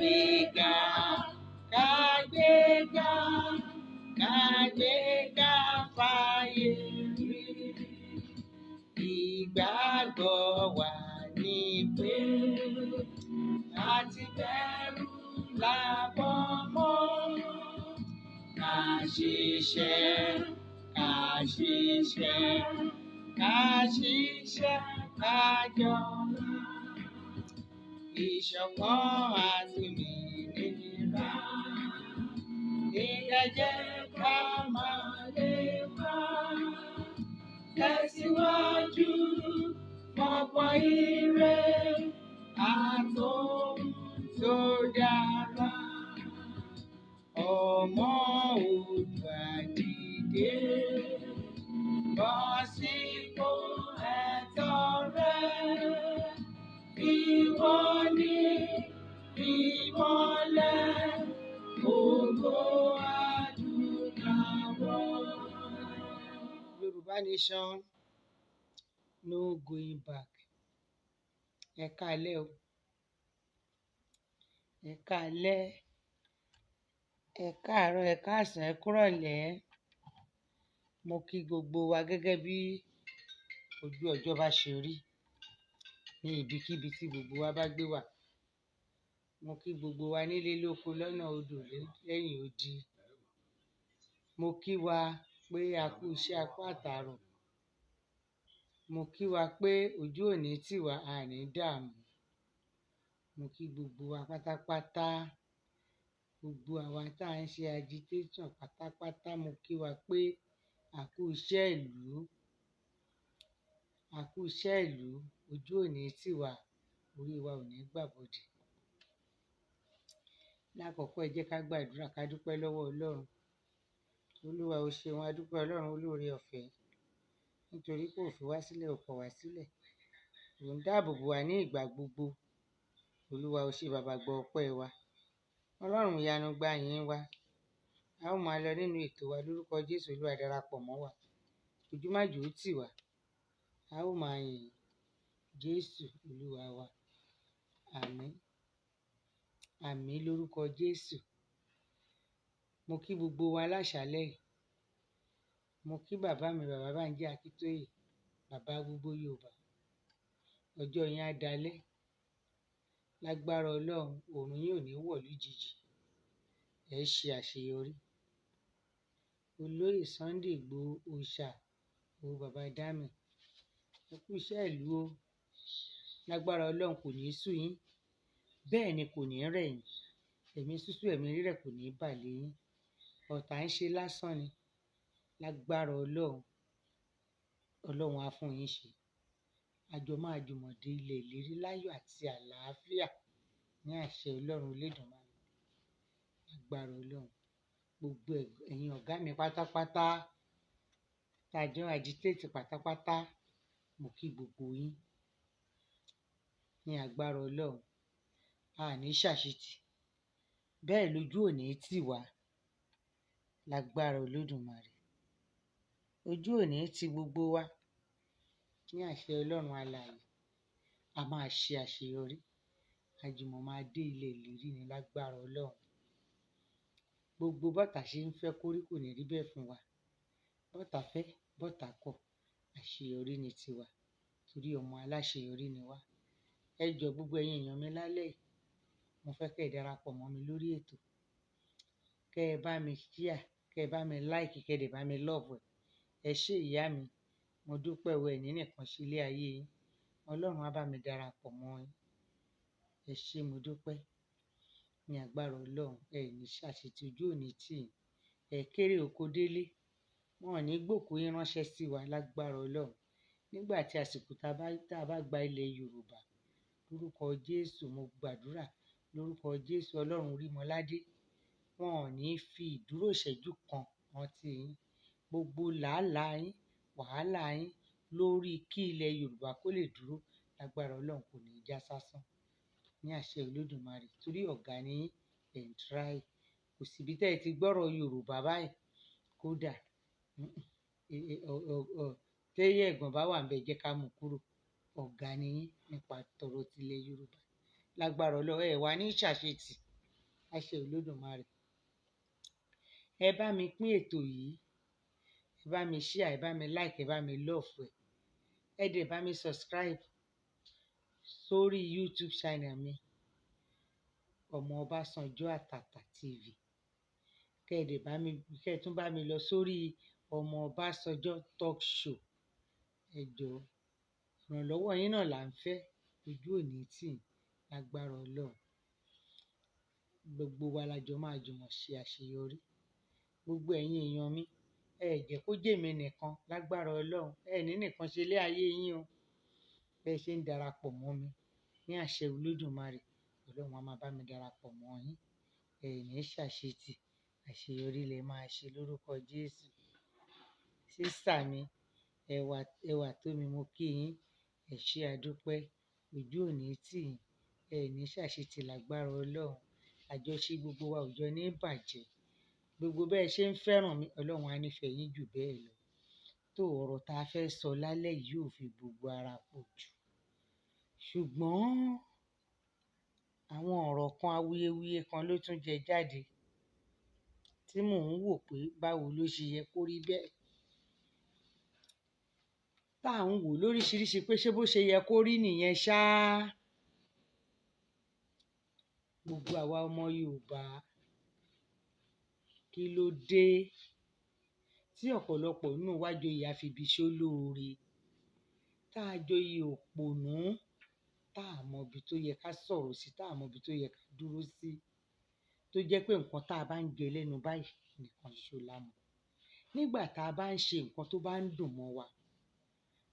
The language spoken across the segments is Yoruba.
Kàgbéga, kàgbéga, kàgbéga fáyé rí. Ìgbàgbọ́ wa ní pé àti bẹ̀rù làbọ̀ mọ́. Ká ṣiṣẹ́, ká ṣiṣẹ́, ká ṣiṣẹ́, ká jọlá. Ìṣọ̀kan àti òmìnira ní ẹ jẹ́ ká máa lépa. Tẹ̀síwájú fọ́pọ̀ ire àtòhun tó dára. Ọmọ Oòduà dìde, bọ́ sípò ẹ̀tọ́ rẹ. Ìwọ ni ìmọ́lẹ̀ gbogbo adúláwọ̀. Yorùbá nation, no going back. Ẹ káalẹ́ o, ẹ káalẹ́, ẹ káàárọ̀, ẹ káàsán, ẹ kúrọ̀lẹ́. Mo kí gbogbo wa gẹ́gẹ́ bí ojú ọjọ́ bá ṣe rí ní ibikíbi tí gbogbo wa bá gbé wà. Mo kí gbogbo wa nílé lóko lọ́nà odò lẹ́yìn odi. Mo kí wa pé a kú iṣẹ́ apá àtàárọ̀. Mo kí wa pé ojú ò ní tì wá, a ní dààmú. Mo kí gbogbo wa pátápátá, gbogbo àwa tá à ń ṣe agitation pátápátá, mo kí wa pé a kú iṣẹ́ ìlú, a kú iṣẹ́ ìlú, ojú ò ní tì wá, orí wa ò ní gbàbọdè. Lákọ̀ọ́kọ́, ẹ jẹ́ ká gbàdúrà, ká dúpẹ́ lọ́wọ́ Ọlọ́run. Olúwa, o ṣeun, a dúpẹ́ Ọlọ́run olóore ọ̀fẹ́, nítorí pé ò fi wá sílẹ̀, ò kọ̀ wá sílẹ̀. Ò ń dáàbò bò wá ní ìgbà gbogbo. Olúwa, o ṣé bàbá, gbọ́ ọpẹ́ wa. Ọlọ́run ìyanu, gba ìyìn wa. A ó máa lọ nínú ètò wa lórúkọ Jésù. Olúwa, darapọ̀ mọ́ wa. Ojú má jò ó tì wá. A ó máa yìn Jésù Olúwa wa. Àmín. Àmín lórúkọ Jésù. Mo kí gbogbo wa láṣálẹ́ yìí. Mo kí bàbá mi, bàbá Bánjí Akíntóyè, bàbá gbogbo Yorùbá. Ọjọ́ yín á dalẹ́. Lágbára Ọlọ́run, oòrùn yín ò ní wọ̀ lójijì. Ẹ ṣe àṣeyọrí. Olóyè Sunday Igboho Òòṣà, o bàbá Dami. Ẹ kú iṣẹ́ ìlú o. Lágbára Ọlọ́run, kò ní sú yín. Bẹ́ẹ̀ ni kò ní rẹ̀ yín. Ẹ̀mí súsú, ẹ̀mí rírẹ̀ kò ní bà lé yín. Ọ̀tá ń ṣe lásán ni. Lágbára Ọlọ́run, Ọlọ́run á fún yín ṣe. A jọ máa jùmọ̀ dé ilẹ̀ ìlérí láyọ̀ àti àlàáfíà ní àṣẹ Ọlọ́run Elédùmarè. Lágbára Ọlọ́run. Gbogbo ẹ̀yin ọ̀gá mi pátápátá, tá a jọ agitate pátápátá, mo kí gbogbo yín. Ní agbára Ọlọ́run, a ní ṣàṣetì. Bẹ́ẹ̀ lójú ò ní tì wá. Lágbára Olódùmarè. Ojú ò ní ti gbogbo wa. Ní àṣẹ Ọlọ́run alààyè, a máa ṣe àṣeyọrí. Àjùmọ̀ máa dé ilẹ̀ ìlérí ni lágbára Ọlọ́run. Gbogbo bọ́tà ṣe ń fẹ́ kórí kò ní rí bẹ́ẹ̀ fún wa. Bọ́tà fẹ́, bọ́tà kọ̀, àṣeyọrí ni tiwa. Torí ọmọ aláṣeyọrí ni wá. Ẹ jọ̀ọ́, gbogbo ẹ̀yin èèyàn mi lálẹ́ yìí, mo fẹ́ kẹ́ ẹ darapọ̀ mọ́ mi lórí ètò. Kẹ́ ẹ bá mi share, kẹ́ ẹ bá mi like, kẹ́ ẹ dẹ̀ bá mi love ẹ̀. Ẹ ṣé ìyá mi, mo dúpẹ́ o, ẹ̀ ní nìkan ṣe ilé ayé yín. Ọlọ́run á bá mi darapọ̀ mọ́ yín. Ẹ ṣé, mo dúpẹ́. Ní agbára Ọlọ́run, ẹ ní ṣàṣetì, ojú ò ní tì yín. Ẹ kéré oko délé. Wọn ò ní gbòkú yín ránṣẹ́ sí wa lágbára Ọlọ́run. Nígbà tí àsìkò tá a bá gba ilẹ̀ Yorùbá, lórúkọ Jésù mo gbàdúrà, lórúkọ Jésù Ọlọ́run Orímọládé, wọn ò ní fi ìdúró ìṣẹ́jú kan rántí yín. Gbogbo làálàá yín, wàhálà yín lórí kí ilẹ̀ Yorùbá kó lè dúró, lágbára Ọlọ́run, kò ní já sásán. Ní àṣẹ Olódùmarè, torí ọ̀gá ni yín, ẹ̀ ń try. Kò síbi tẹ́ ẹ ti gbọ́rọ̀ Yorùbá báyìí. Kódà, téyẹ̀ ẹ̀gbọ́n bá wà ńbẹ̀, jẹ́ ká mú kúrò. Ọ̀gá ni yín nípa tọ̀rọ̀ tilẹ̀ Yorùbá. Lágbára Ọlọ́run, ẹ wá ní ṣàṣetì. Àṣẹ Olódùmarè. Ẹ bá mi pín ètò yìí, ẹ bá mi share, ẹ bá mi like, ẹ bá mi love ẹ. Ẹ dẹ̀ bá mi subscribe sórí YouTube channel mi, Ọmọ Ọbásanjọ́ Àtàtà TV. Kẹ́ ẹ dẹ̀ bá mi, kẹ́ ẹ tún bá mi lọ sórí Ọmọ Ọbásanjọ́ Talk Show. Ẹ jọ̀ọ́, ìrànlọ́wọ́ yín náà là ń fẹ́, ojú ò ní tì yín lágbára Ọlọ́run. Gbogbo wa la jọ máa jùmọ̀ ṣe àṣeyọrí. Gbogbo ẹ̀yin èèyàn mi, ẹ jẹ́ kó jẹ́ èmi nìkan lágbára Ọlọ́run. Ẹ ní nìkan ṣe ilé ayé yín o. Bí ẹ ṣe ń darapọ̀ mọ́ mi ní àṣẹ Olódùmarè, Ọlọ́run á máa bá mi darapọ̀ mọ́ yín. Ẹ ní ṣàṣetì, àṣeyọrí lẹ máa ṣe lórúkọ Jésù. Sísà mi, ẹwà, ẹwà tó mi, mo kí yín. Ẹ ṣé àdúpẹ́, ojú ò ní tì yín. Ẹ ní ṣàṣetì lágbára Ọlọ́run. Àjọṣe gbogbo wa ò jọ ní bàjẹ́. Gbogbo bẹ́ẹ̀ ṣe ń fẹ́ràn mi, Ọlọ́run á nífẹ̀ẹ́ yín jù bẹ́ẹ̀ lọ. Tó ọ̀rọ̀ ta fẹ́ sọ lálẹ́ yìí ò fi gbogbo ara pọ̀ jù. Ṣùgbọ́n àwọn ọ̀rọ̀ kan, awuyewuye kan ló tún jẹ jáde tí mò ń wò pé báwo ló ṣe yẹ kó rí bẹ́ẹ̀. Tá à ń wò lóríṣiríṣi pé ṣé bó ṣe yẹ kó rí nìyẹn ṣá. Gbogbo àwa ọmọ Yorùbá, kí ló dé tí ọ̀pọ̀lọpọ̀ nínú wa joyè àfibìṣólóore, tá a joyè òpònú, tá a mọ ibi tó yẹ ká sọ̀rọ̀ sí, tá a mọ ibi tó yẹ ká dúró sí, tó jẹ́ pé nǹkan tá a bá ń jẹ lẹ́nu báyìí nìkan ṣoṣo la mọ̀. Nígbà tá a bá ń ṣe nǹkan tó bá ń dùn mọ́ wa,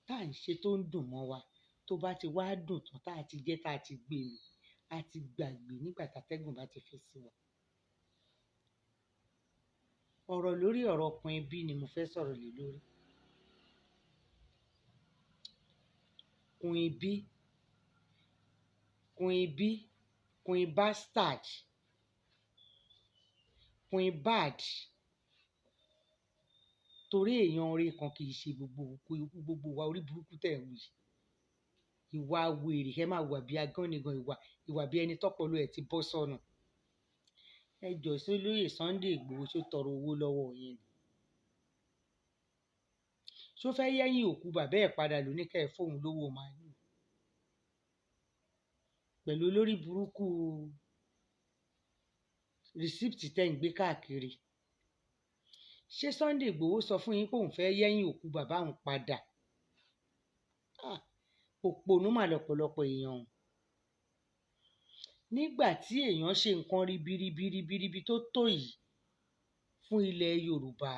tá à ń ṣe tó ń dùn mọ́ wa, tó bá ti wá dùn tán, tá a ti jẹ́, tá a ti gbé mi, a ti gbàgbé nígbà tátẹ́gùn bá ti fẹ́ sí wa. Ọ̀rọ̀ lórí ọ̀rọ̀ Queen B ni mo fẹ́ sọ̀rọ̀ lé lórí. Queen B, Queen B, Queen Bastard, Queen Bad. Torí èèyàn orí kan kì í ṣe gbogbo, gbogbo wa orí burúkú tẹ̀ ń wí. Ìwà wèrè, ẹ máa wà bí agánnigan, ìwà, ìwà bí ẹni tọ́pọ̀lọ ẹ̀ ti bọ́ sọnù. Ẹ jọ̀ọ́, ṣé olóyè Sunday Igboho ṣó tọrọ owó lọ́wọ́ yín ni? Ṣó fẹ́ yẹ́yìn òkú bàbá ẹ̀ padà ló ní kẹ́ ẹ fóun lówó màálù? Pẹ̀lú olórí burúkú receipt tẹ́ ń gbé káàkiri. Ṣé Sunday Igboho sọ fún yín pé òun fẹ́ yẹ́yìn òkú bàbá òun padà? Ah, òpònú mà lọ́pọ̀lọpọ̀ èèyàn o. Nígbà tí èèyàn ṣe nǹkan ribiribiribiribi tó tó yìí fún ilẹ̀ Yorùbá,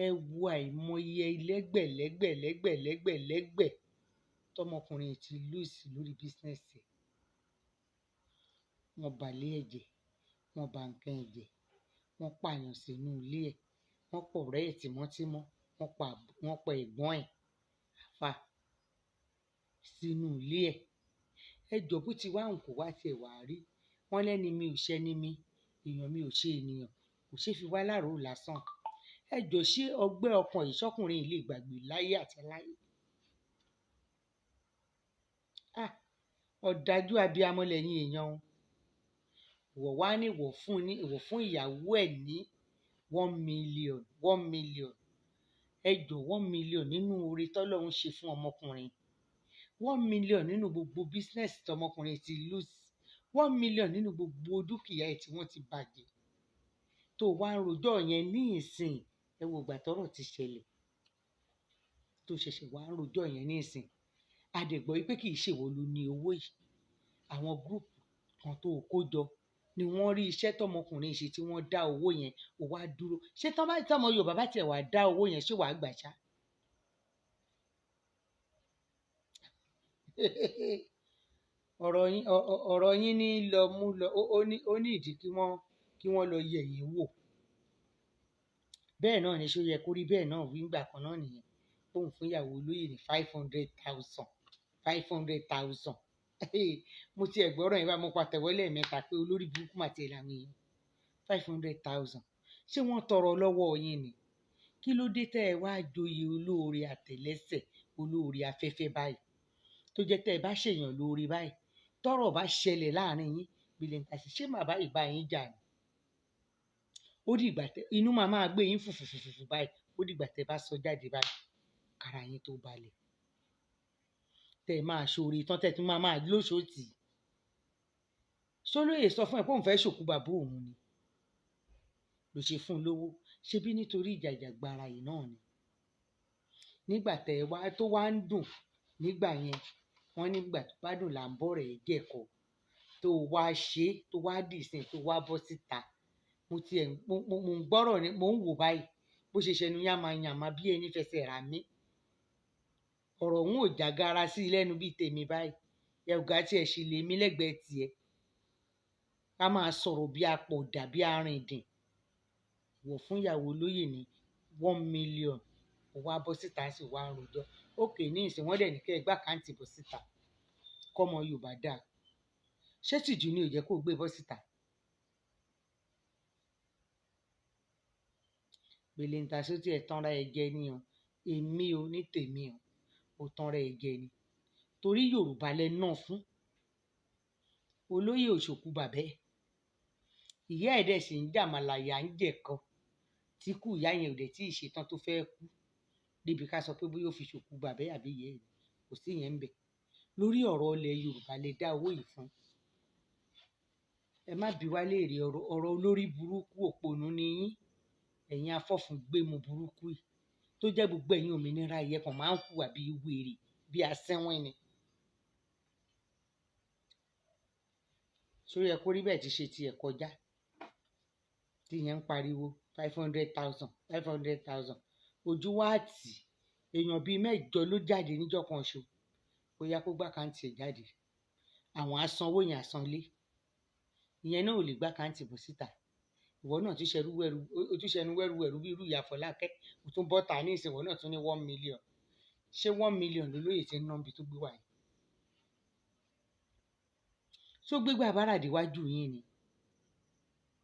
ẹ wo àìmọye lẹ́gbẹ̀lẹ́gbẹ̀lẹ́gbẹ̀lẹ́gbẹ̀lẹ́gbẹ̀ tọmọkùnrin ti lose lórí business ẹ̀. Wọ́n bà lé ẹ̀jẹ̀, wọ́n bà nǹkan ẹ̀jẹ̀, wọ́n pààyàn sínú ilé ẹ̀, wọ́n pọ̀ ọ̀rẹ́ ẹ̀ tímọ́tímọ́, wọ́n pa ẹ̀gbọ́n ẹ̀ fa sínú ilé ẹ̀. Ẹ jọ̀ọ́, bó ti wá ń kó wá tí ẹ wà rí, wọ́n lẹ́ni mi ò ṣe ni mi, èèyàn mi ò ṣe ènìyàn, kò ṣe fi wá láàrò lásán. Ẹ jọ̀ọ́, ṣé ọgbẹ́ ọkàn yìí ṣọ́kùnrin yìí lè gbàgbé láyé àti láyé? Ah, ọ̀dájú abiyamọ lẹ̀yin èèyàn o. Ìwọ wá ní ìwọ fún ní, ìwọ fún ìyàwó ẹ̀ ní 1 million, 1 million. Ẹ jọ̀ọ́, 1 million nínú oore tọ́lọ́run ṣe fún ọmọkùnrin. 1 million nínú gbogbo business tọmọkùnrin ti lose. 1 million nínú gbogbo dúkìá ẹ̀ tí wọ́n ti bàjẹ́. Tó wá ń rojọ́ yẹn ní ìsìn, ẹ wo ìgbà tọ́rọ̀ ti ṣẹlẹ̀. Tó ṣẹ̀ṣẹ̀ wá ń rojọ́ yẹn ní ìsìn. A dẹ̀ gbọ́ wípé kì í ṣe ìwọ ló ní owó yìí. Àwọn group kan tó kó jọ ni wọ́n rí iṣẹ́ tọmọkùnrin ṣe tí wọ́n dá owó yẹn, ó wá dúró. Ṣé tọ́ bá, tọmọ Yorùbá bá tiẹ̀ wá dá owó yẹn, ṣé wàá gbà ṣá? Ọ̀rọ̀ yín, ọ̀rọ̀ yín ní lọ mú lọ, ó ní ìdí kí wọ́n lọ yẹ̀ yín wò. Bẹ́ẹ̀ náà ni ṣé ó yẹ kó rí bẹ́ẹ̀ náà wí ńgbà kan náà nìyẹn. Òun fún ìyàwó olóyè ní 500,000, 500,000. Mo ti ẹ̀ gbọ́rọ̀ yín bá mo pàtẹ́wọ́ lẹ́ẹ̀mẹ́ta pé olórí burúkú mà ti ẹ̀ làwọn èèyàn. 500,000. Ṣé wọ́n tọrọ lọ́wọ́ yín ni? Kí ló dé tẹ́ ẹ wá joyè olóore àtẹ̀lẹ́sẹ̀, olóore afẹ́fẹ́ báyìí? Tó jẹ́ tẹ́ ẹ bá ṣèyàn lóore báyìí, tọ́rọ̀ bá ṣẹlẹ̀ láàrin yín, Bílẹ̀ntàsí, ṣé bàbá ìbá yín jà ni? Ó dìgbà tẹ inú máa máa gbé yín fùfùfùfù báyìí. Ó dìgbà tẹ bá sọ jáde báyìí kára yín tó balẹ̀, tẹ máa ṣoore tán, tẹ tún máa máa lóṣòtì. Ṣólóyè sọ fún ẹ pé òun fẹ́ ṣòkú bàbá òun ni ló ṣe fún un lówó? Ṣebí nítorí ìjàjàgbara yìí náà ni. Nígbà tẹ wá tó wá ń dùn nígbà yẹn, wọ́n nígbà tó bá dùn là ń bọ̀ rẹ̀ jẹ̀kọ. Tó wá ṣe tó wá dìsìn tó wá bọ́ síta, mo tiẹ̀ mo mo mo ń gbọ́rọ̀ ni mo ń wò báyìí bó ṣe ṣẹnu yánmayànma bí ẹni fẹsẹ̀ rà mí. Ọ̀rọ̀ òun ò jágara sí i lẹ́nu bíi tèmi báyìí. Ẹ̀gá tiẹ̀ ṣì lè mí lẹ́gbẹ̀ẹ́ tiẹ̀. Ká máa sọ̀rọ̀ bí apọ̀dà bí arìndìn. Wọ̀ fún ìyàwó olóyè ní 1 million, ó wá bọ́ síta sì wá ń rojọ́. Òkè ní ìsìn wọ́n dẹ̀ ní kẹ́ ẹ gbá àkáǹtì bọ́ síta kọ́mọ Yorùbá dáa. Ṣé tìjú ni ò jẹ́ kó gbé bọ́ síta? Bèlèǹtàsí tí ẹ tanra ẹ jẹ ni o. Èmi o ní tèmi o, ò tanra ẹ jẹ ni. Torí Yorùbá lẹ náà fún. Olóyè òṣòkú bàbẹ́ ẹ̀. Ìyá ẹ̀ dẹ̀ sì ń jàmàlà, ìyá ń jẹ̀kọ. Tí kú ìyá yẹn ò dẹ̀ tí ì ṣetán tó fẹ́ kú. Débi ká sọ pé bóyá ó fi ṣòkú bàbẹ́ àbí ìyá ẹ̀, kò sí ìyẹn ń bẹ̀. Lórí ọ̀rọ̀ ilẹ̀ Yorùbá lè dá owó yìí fún. Ẹ má bi wá léèrè ọ̀rọ̀, ọ̀rọ̀ olórí burúkú òpònú ni yín. Ẹ̀yin afọ́fun-gbémù burúkú yìí tó jẹ́ gbogbo ẹ̀yin òmìnira yìí, ẹ kàn máa ń hùwà bí wèrè, bí asínwín ni. Ṣó yẹ kó rí bẹ́ẹ̀ ti ṣe tiẹ̀ kọjá? Tí ìyẹn ń pariwo 500,000, 500,000. Ojú wa tì, èèyàn bíi mẹ́jọ ló jáde níjọ́ kan ṣo. Bóyá kó gbá àkáǹtì ẹ̀ jáde. Àwọn á sanwó yẹn àsanlé. Ìyẹn náà ò lè gbá àkáǹtì bọ́ síta. Ìwọ náà tún ṣẹrú wẹ́rú, o tún ṣẹnu wẹ́rú wẹ́rú bí irú ìyá Fọlákẹ́. O tún bọ́ta ní ìsìn, ìwọ náà tún ní 1 million. Ṣé 1 million lolóyè tí ń ná níbi tó gbé wà yìí? Ṣó gbégbá bárà déwájú yín ni?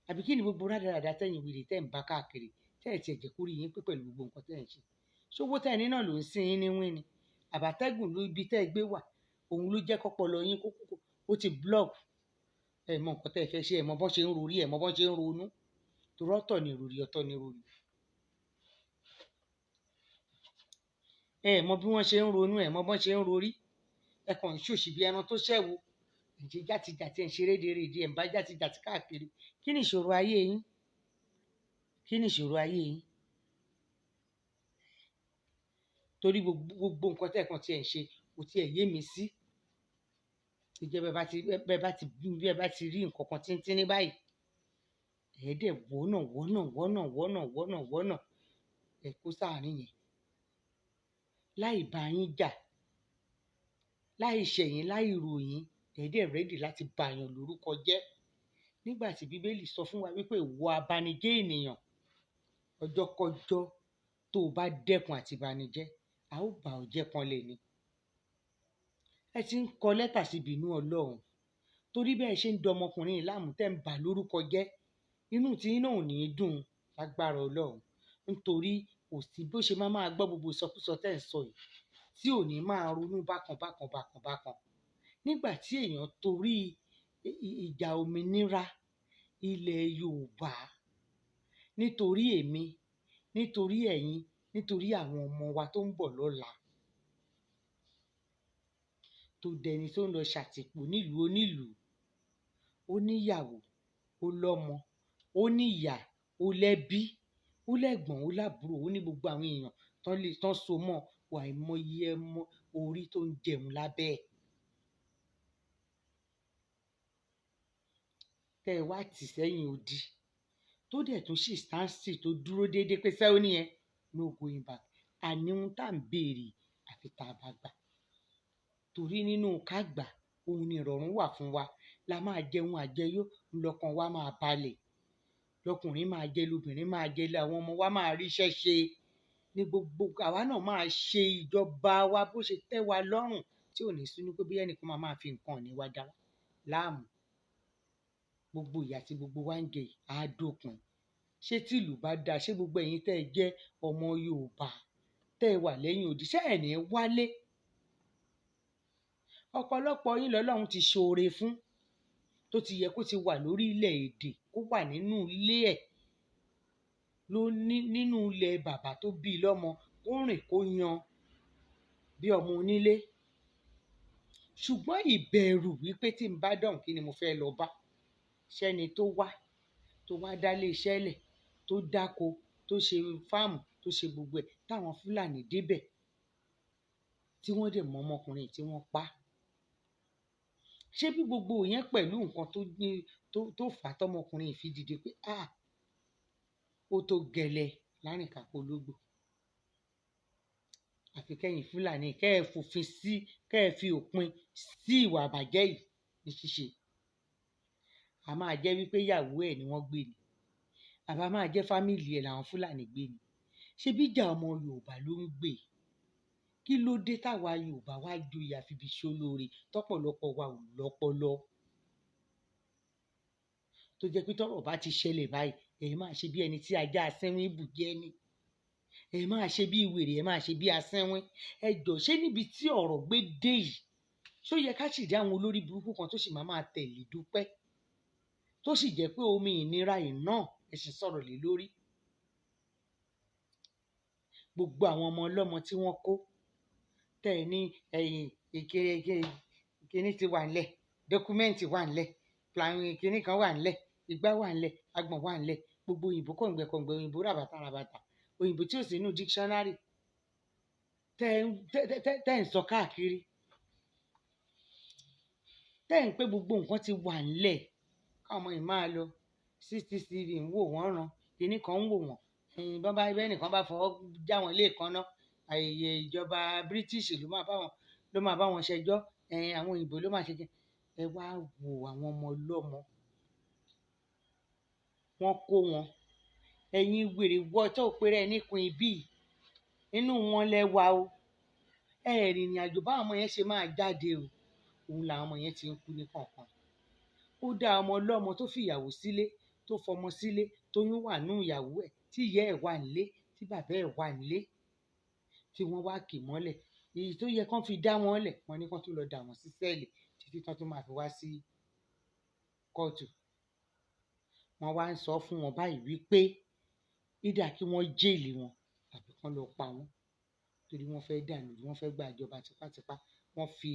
Àbí kí ni gbogbo rádaràda tẹ̀yìn wèrè tẹ̀ ń bá káàkiri tẹ́ ẹ̀ tiẹ̀ jẹ́ kó rí yín pé pẹ̀lú gbogbo nǹkan tẹ́ ẹ̀ ń ṣe? Ṣówó tẹ́ ẹ ní náà ló ń sin yín ní wín ni? Àbátẹ́gùn ló ibi tẹ́ ẹ gbé wà, òun ló jẹ́ kọ́pọlọ yín kó kó ó ti block. Ẹ mọ nǹkan tẹ́ ẹ fẹ́ ṣe, ẹ mọ bọ́n ṣe ń rorí, ẹ mọ bọ́n ṣe ń ronú. Torí ọ̀tọ̀ ni ìròrí, ọ̀tọ̀ ni ìròrí. Ẹ mọ bí wọ́n ṣe ń ronú, ẹ mọ bọ́n ṣe ń rorí. Ẹ kàn ń ṣòṣì bí ẹran tó ṣẹ̀wò. Ẹ̀ ń ṣe játijàti, ẹ̀ ń ṣe rédeèrède, ẹ̀ ń bá játijàti káàkiri. Kí ni ìṣòro ayé yín? Kí ni ìṣòro ayé yín? Torí gbogbo nǹkan tẹ́ ẹ̀ kan tí ẹ̀ ń ṣe kò tí ẹ̀ yé mi sí. Ìjẹ́ bẹ́ẹ̀ bá ti rí nǹkan kan tíntínní báyìí, ẹ̀ dẹ̀ wọ́nà wọ́nà wọ́nà wọ́nà wọ́nà wọ́nà ẹ̀ kó sáàárín yẹn. Láì bá yín jà, láì ṣẹ̀yìn, láì ròyìn, ẹ̀ dẹ̀ ready láti bà yàn lórúkọ jẹ́. Nígbà tí Bíbélì sọ fún wa wípé ìwọ abanijẹ́ ènìyàn, ọjọ́kọjọ́ tó o bá dẹ́kun àti banijẹ́, a ó bà ọ́ jẹ́ kanlẹ̀ ni. Ẹ ti ń kọ lẹ́tà sí ìbínú Ọlọ́run. Torí bẹ́ẹ̀ ṣe ń dọmọkùnrin yìí láàmú tẹ́ ń bà lórúkọ jẹ́. Inú tí yín náà ò ní dùn lágbára Ọlọ́run. Nítorí kò sí bó ṣe máa máa gbọ́ gbogbo ìsọkúsọ tẹ́ ẹ̀ ń sọ yìí tí ò ní máa ronú bákan bákan bákan bákan. Nígbà tí èèyàn torí ìjà òmìnira ilẹ̀ Yorùbá, nítorí èmi, nítorí ẹ̀yin, nítorí àwọn ọmọ wa tó ń bọ̀ lọ́la, tó dẹni tó ń lọ ṣàtìpó nílùú onílùú, ó níyàwó, ó lọ́mọ, ó níyà, ó lẹ́bí, ó lẹ́gbọ̀n, ó lábúrò, ó ní gbogbo àwọn èèyàn tán lè tán so mọ́, àìmọye ẹmọ orí tó ń jẹun lábẹ́ ẹ̀. Tẹ́ ẹ wá tì sẹ́yìn odi, tó dẹ̀ tún ṣì stand still tó dúró déédéé pé sẹ́ ó ní yẹn, no going back. Àní ohun tá ń béèrè àfi tá a bá gbà. Torí nínú ká gbà, òun ni ìrọ̀rùn wà fún wa. La máa jẹun àjẹyó, lọ́kàn wa máa balẹ̀. Lọkùnrin máa jẹ, lobìnrin máa jẹ, làwọn ọmọ wa máa ríṣẹ́ ṣe. Ní gbogbo àwa náà máa ṣe ìjọba wa bó ṣe tẹ́ wa lọ́rùn tí ò ní sí ní pé bóyá ẹnìkan máa máa fi nǹkan ìní wa dá láàmú. Gbogbo ìyà tí gbogbo wa ń jẹ yìí á dópin. Ṣé tí ìlú bá dáa, ṣé gbogbo ẹ̀yin tẹ́ ẹ jẹ́ ọmọ Yorùbá tẹ́ ẹ wà lẹ́yìn odi, ṣé ẹ̀ ní wálé? Ọ̀pọ̀lọpọ̀ yín lọ́lọ́run ti ṣoore fún. tó ti yẹ kó ti wà lórí ilẹ̀ èdè, kó wà nínú ilé ẹ̀, ló ní nínú ilẹ̀ bàbá tó bí i lọ́mọ, kó rìn kó yan bí ọmọ onílé. Ṣùgbọ́n ìbẹ̀rù wípé tí n bá dọ̀hùn, kí ni mo fẹ́ lọ bá? Ṣẹ́ni tó wá, tó wá dálé iṣẹ́ lẹ̀, tó dáko, tó ṣe fáàmù, tó ṣe gbogbo ẹ̀, táwọn Fúlàní débẹ̀, tí wọ́n dẹ̀ mọ ọmọkùnrin tí wọ́n pa. Ṣé bí gbogbo yẹn pẹ̀lú nǹkan tó ní tó fà á tọmọkùnrin yìí fi dìde pé ah, ó tó gẹlẹ lárìnkápò ológbò. Àfi kẹ́yìn Fúlàní kẹ́ ẹ fòfin sí, kẹ́ ẹ fi òpin sí ìwà àbàjẹ́ yìí ní ṣíṣe. A máa jẹ́ wípé ìyàwó ẹ̀ ni wọ́n gbé ni, àbá máa jẹ́ fámìlì ẹ̀ làwọn Fúlàní gbé ni. Ṣé bí ìjà ọmọ Yorùbá ló ń gbé? Kí ló dé táwa Yorùbá wá joyè àfibi ṣolóore tọ́pọ̀lọpọ̀ wa ò lọ́pọlọ? Tó jẹ́ pé tọ́rọ̀ bá ti ṣẹlẹ̀ báyìí, ẹ máa ṣe bí ẹni tí ajá asínwín bù jẹ ni. Ẹ máa ṣe bí wèrè, ẹ máa ṣe bí asínwín. Ẹ jọ̀ọ́, ṣé níbi tí ọ̀rọ̀ gbé dé yìí, ṣó yẹ ká sì rí àwọn olórí burúkú kan tó sì máa máa tẹ̀lé Dúpẹ́? Tó sì jẹ́ pé omi ìnira yìí náà ẹ sì sọ̀rọ̀ lé lórí. Gbogbo àwọn ọmọ ọlọ́mọ tí wọ́n kó, tẹ́ ẹ ní ẹ̀yìn ìkéré kíní ti wà ńlẹ̀, dọ́kúmẹ́ǹtì wà ńlẹ̀, plan kíní kan wà ńlẹ̀, igbá wà ńlẹ̀, agbọ̀n wà ńlẹ̀, gbogbo òyìnbó kọ̀ǹgbẹ̀kọ̀ǹgbẹ̀, òyìnbó ràbàtà ràbàtà, òyìnbó tí ò sí nínú dictionary, tẹ́ ń sọ káàkiri, tẹ́ ń pé gbogbo nǹkan ti wà ńlẹ̀, káwọn ọmọ yìí máa lọ. CCTV ń wò wọ́n ràn, kíní kan ń wò wọ́n, ẹ̀yin bọ́n bá bẹ́ẹ̀ nìkan bá fọwọ́ já wọn léèkánná, àyè ìjọba British ló máa bá wọn, ló máa bá wọn ṣẹjọ́, ẹ̀yin àwọn òyìnbó ló máa ṣe jẹ́. Ẹ wá wo àwọn ọmọ ọlọ́mọ, wọ́n kó wọn. Ẹ̀yin wèrè wọ tó péré ẹ níkun ibí, inú wọn lẹ wà o. Ẹ rìnrìn àjò báwọn ọmọ yẹn ṣe máa jáde o. Òun làwọn ọmọ yẹn ti ń kú ní kọ̀ọ̀kan. Ó dá ọmọ ọlọ́mọ tó fìyàwó sílé, tó fọmọ sílé, tóyún wà nú ìyàwó ẹ̀, tí ìyá ẹ̀ wà nílé, tí bàbá ẹ̀ wà nílé, tí wọ́n wá kì mọ́lẹ̀. Èyí tó yẹ kán fi dá wọn lẹ̀, wọ́n ní kán tún lọ dà wọ́n sí sẹ́ẹ̀lì títí tán tún máa fi wá sí kóòtù. Wọ́n wá ń sọ fún wọn báyìí wípé ìdá kí wọ́n jèlì wọn tàbí kán lọ pa wọ́n, torí wọ́n fẹ́ dànù, wọ́n fẹ́ gba ìjọba tipátipá. Wọ́n fi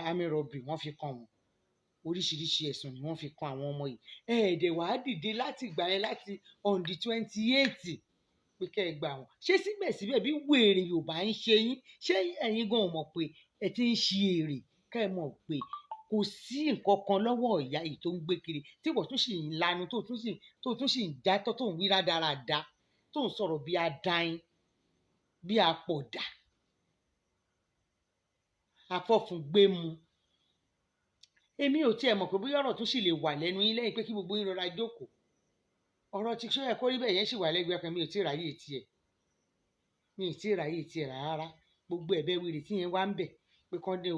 army robbery, wọ́n fi kan wọn. Oríṣiríṣi ẹ̀sùn ni wọ́n fi kan àwọn ọmọ yìí. Ẹ dẹ̀ wá dìde láti ìgbà yẹn, láti on the 28, pé kẹ́ ẹ gbà wọ́n. Ṣé síbẹ̀síbẹ̀ bí wèrè Yorùbá ń ṣe yín, ṣé ẹ̀yin gan ò mọ̀ pé ẹ ti ń ṣi èrè? Kẹ́ ẹ mọ̀ pé kò sí nǹkan kan lọ́wọ́ ìyá yìí tó ń gbé kiri, tí ìwọ tún sì ń lanu, tó tún sì ń játọ́, tó ń wí rádaràda, tó ń sọ̀rọ̀ bí adain, bí apọ̀dà, afọ́fúngbẹ́mu. Èmi ò tiẹ̀ mọ̀ pé bóyá ọ̀rọ̀ tún sì lè wà lẹ́nu yín lẹ́yìn pé kí gbogbo yín rọra jókòó. Ọ̀rọ̀ tí ṣó yẹ kó rí bẹ́ẹ̀ yẹn sì wà lẹ́gbẹ̀ẹ́ kan, mi ò tí ì ráyè tiẹ̀. Mi ò tí ì ráyè tiẹ̀ rárá. Gbogbo ẹ̀bẹ̀ wèrè tí yẹn wá ń bẹ̀ pé kán dé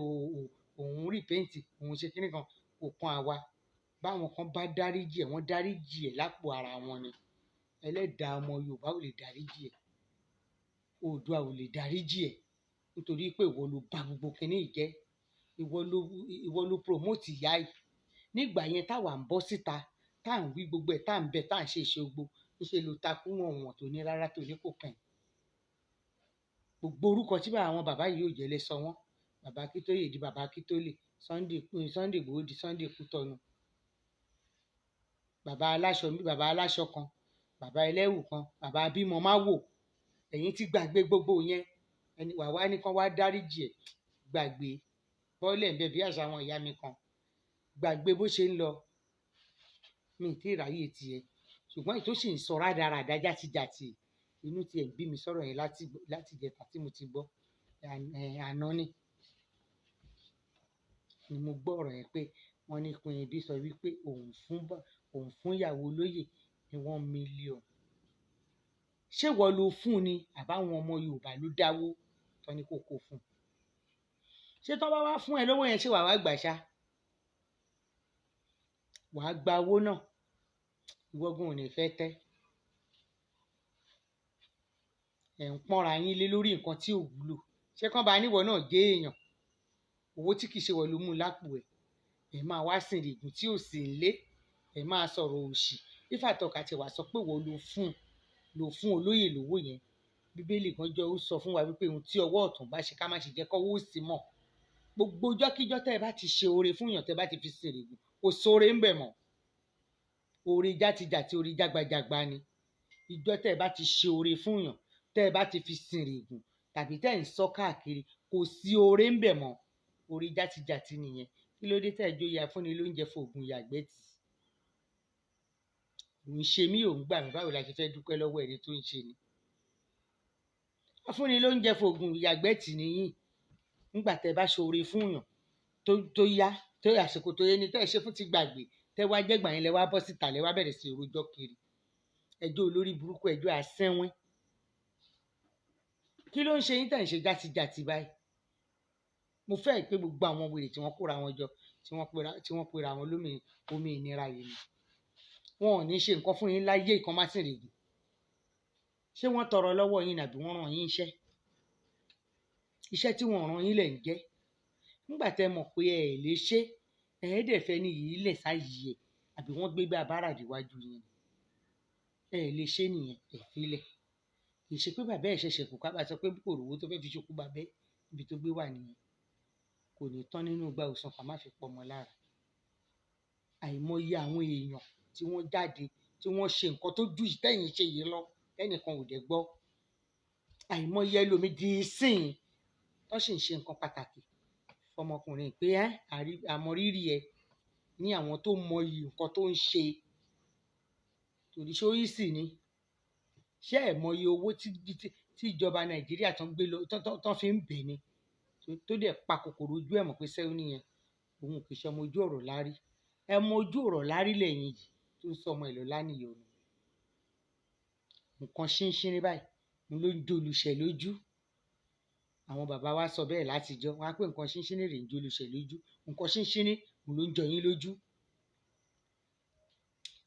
òun repent, òun ṣe kíní kan, kò kan àwa. Báwọn kan bá dáríjì ẹ̀, wọ́n dáríjì ẹ̀ lápò ara wọn ni. Ẹlẹ́dàá ọmọ Yorùbá ò lè dáríjì ẹ̀. Oòduà ò lè dáríjì ẹ̀. Nítorí pé ìwọ ló ba gbogbo kíní yìí jẹ́. Ìwọ ló promote ìyá yìí. Nígbà yẹn táwa ń bọ́ síta, tá à ń wí gbogbo ẹ̀, tá à ń bẹ, tá à ń ṣe ìṣe gbogbo, níṣe ló takú wọ̀n wọ̀n tó ní rárá, tó ní kò kàn. Gbogbo orúkọ tí àwọn bàbá yìí ò jẹ́ lẹ sọ wọ́n. Bàbá Akíntóyè di Bàbá Akíntóyè, Sunday, Sunday Igboho di Sunday Kútọ̀nù. Bàbá aláṣọ, bàbá aláṣọ kan, bàbá ẹlẹ́wù kan, bàbá abímọ má wò. Ẹ̀yin ti gbàgbé gbogbo yẹn. Ẹni wà wá ní kán wá dáríjì ẹ̀, gbàgbé. Bọ́lẹ̀ ń bẹ bí àṣà àwọn ìyá mi kan. Gbàgbé bó ṣe ń lọ. Mi ì tí ì ráyè tiẹ̀. Ṣùgbọ́n èyí tó sì ń sọ rádaràda játijàti, inú ti ẹ̀ ń bí mi sọ̀rọ̀ yẹn láti ìjẹta tí mo ti gbọ́. Àná ni mo gbọ́ ọ̀rọ̀ yẹn pé wọ́n ní Queen Ibi sọ wípé òun fún ìyàwó olóyè ní 1 million. Ṣé ìwọ ló fún ni, àbáwọn ọmọ Yorùbá ló dáwó tán ní kó kó fún un? Ṣé tán bá wá fún ẹ lówó yẹn, ṣé wàá wá gbà ṣá? Wàá gba owó náà, ìwọ gan ò ní fẹ́ tẹ́. Ẹ̀ ń pọ́nra yín lé lórí nǹkan tí ò wúlò. Ṣé kán bá níwọ náà jẹ́ èèyàn? Owó tí kìí ṣe wọ ló mú lápò ẹ̀. Ẹ máa wá sìn ìrègùn tí ò sí nílé, ẹ máa sọ̀rọ̀ òṣì. Ifátọ́ka ti wá sọ pé wo ló fún ló fún olóyè lówó yẹn. Bíbélì kan jọ ó sọ fún wa wípé ohun tí ọwọ́ ọ̀tún bá ṣe ká má ṣe jẹ́ kọ́wọ́ òsì mọ̀. Gbogbo ọjọ́kíjọ́ tẹ́ ẹ bá ti ṣe oore fún èèyàn, tẹ́ ẹ bá ti fi sìn ìrègùn, kò sóore ń bẹ̀ mọ́. Oore játijàti, oore jágbajàgba ni. Ìjọ́ tẹ́ ẹ bá ti ṣe oore fún èèyàn, tẹ́ ẹ bá ti fi sìn ìrègùn tàbí tẹ́ ẹ ń sọ káàkiri, kò sí oore ń bẹ̀ mọ́. Oore játijàti nìyẹn. Kí ló dé tẹ́ ẹ jóye afúnni lóúnjẹ fògùn ìyàgbẹ́ tì? Òun ṣe mí, òun gbà mí, báwo la ṣe fẹ́ dúpẹ́ lọ́wọ́ ẹni tó ń ṣe ni? Afúnni lóúnjẹ fògùn ìyàgbẹ́ tì nìyí. Nígbà tẹ́ ẹ bá ṣe oore fún èèyàn tó yá, tó àsìkò tó yẹ ni tẹ́ ẹ ṣe fún ti gbàgbé, tẹ́ wá jẹ́gbà yẹn lẹ wá bọ́ síta, lẹ wá bẹ̀rẹ̀ sí rojọ́ kiri. Ẹjọ́ olórí burúkú, ẹjọ́ asẹ́wín. Kí ló ń ṣe yín tẹ́ ẹ̀ ń ṣe játijàti báyìí? Mo fẹ́ pé gbogbo àwọn wèrè tí wọ́n kóra wọn jọ, tí wọ́n pera wọn lómi omi ìnira yìí ni. Wọn ò ní ṣe nǹkan fún yín láyé ìkan má sìn règùn. Ṣé wọ́n tọrọ lọ́wọ́ yín nàbí wọ́n rán yín iṣẹ́? Iṣẹ́ tí wọ́n rán yín lẹ̀ ń jẹ́. Nígbà tẹ́ mọ̀ pé ẹ lè ṣe, ẹ dẹ̀ fẹ́ ní yìí lẹ̀ sáyé ẹ̀, àbí wọ́n gbé gbá bárà déwájú yín ni. Ẹ lè ṣe nìyẹn, ẹ filẹ̀. Kì í ṣe pé bàbá ẹ̀ ṣẹ̀ṣẹ̀ kú ká bá sọ pé kò rówó tó fẹ́ fi ṣokú bàbá ẹ̀, ibi tó gbé wà nìyẹn. Kò ní tán nínú igbá òsàn ká má fi pọmọ lára. Àìmọye àwọn èèyàn tí wọ́n jáde, tí wọ́n ṣe nǹkan tó ju ìtẹ̀yìn ṣe yìí lọ, tẹ́nìkan ò dẹ̀ gbọ́. Àìmọye ẹlòmíì di ìsìn tó sì ń ṣe nǹkan pàtàkì fọmọkùnrin pé ẹ́ àmọrírì ẹ ní àwọn tó mọyì nǹkan tó ń ṣe. Torí ṣó yìí sì ni. Ṣé ẹ mọyì owó tí ìjọba Nàìjíríà tán gbé lọ tán fi ń bẹ̀ ni? Tó dẹ̀ pa kòkòrò ojú ẹ̀ mọ̀ pé sẹ́wọ́n nìyẹn. Òun kì í ṣe ọmọ ojú ọ̀rọ̀ lárí. Ẹ mọ ojú ọ̀rọ̀ lárí lẹ́yìn yìí tó ń sọ ọmọ ẹ̀ lọ lánìyọnu. Nǹkan ṣínṣín ní báyìí ló ń jolùṣẹ̀ lójú. Àwọn bàbá wa sọ bẹ́ẹ̀ látijọ́. Wọ́n á pé nǹkan ṣínṣín ní rè ń jolùṣẹ̀ lójú. Nǹkan ṣínṣín ní ló ń jọ yín lójú.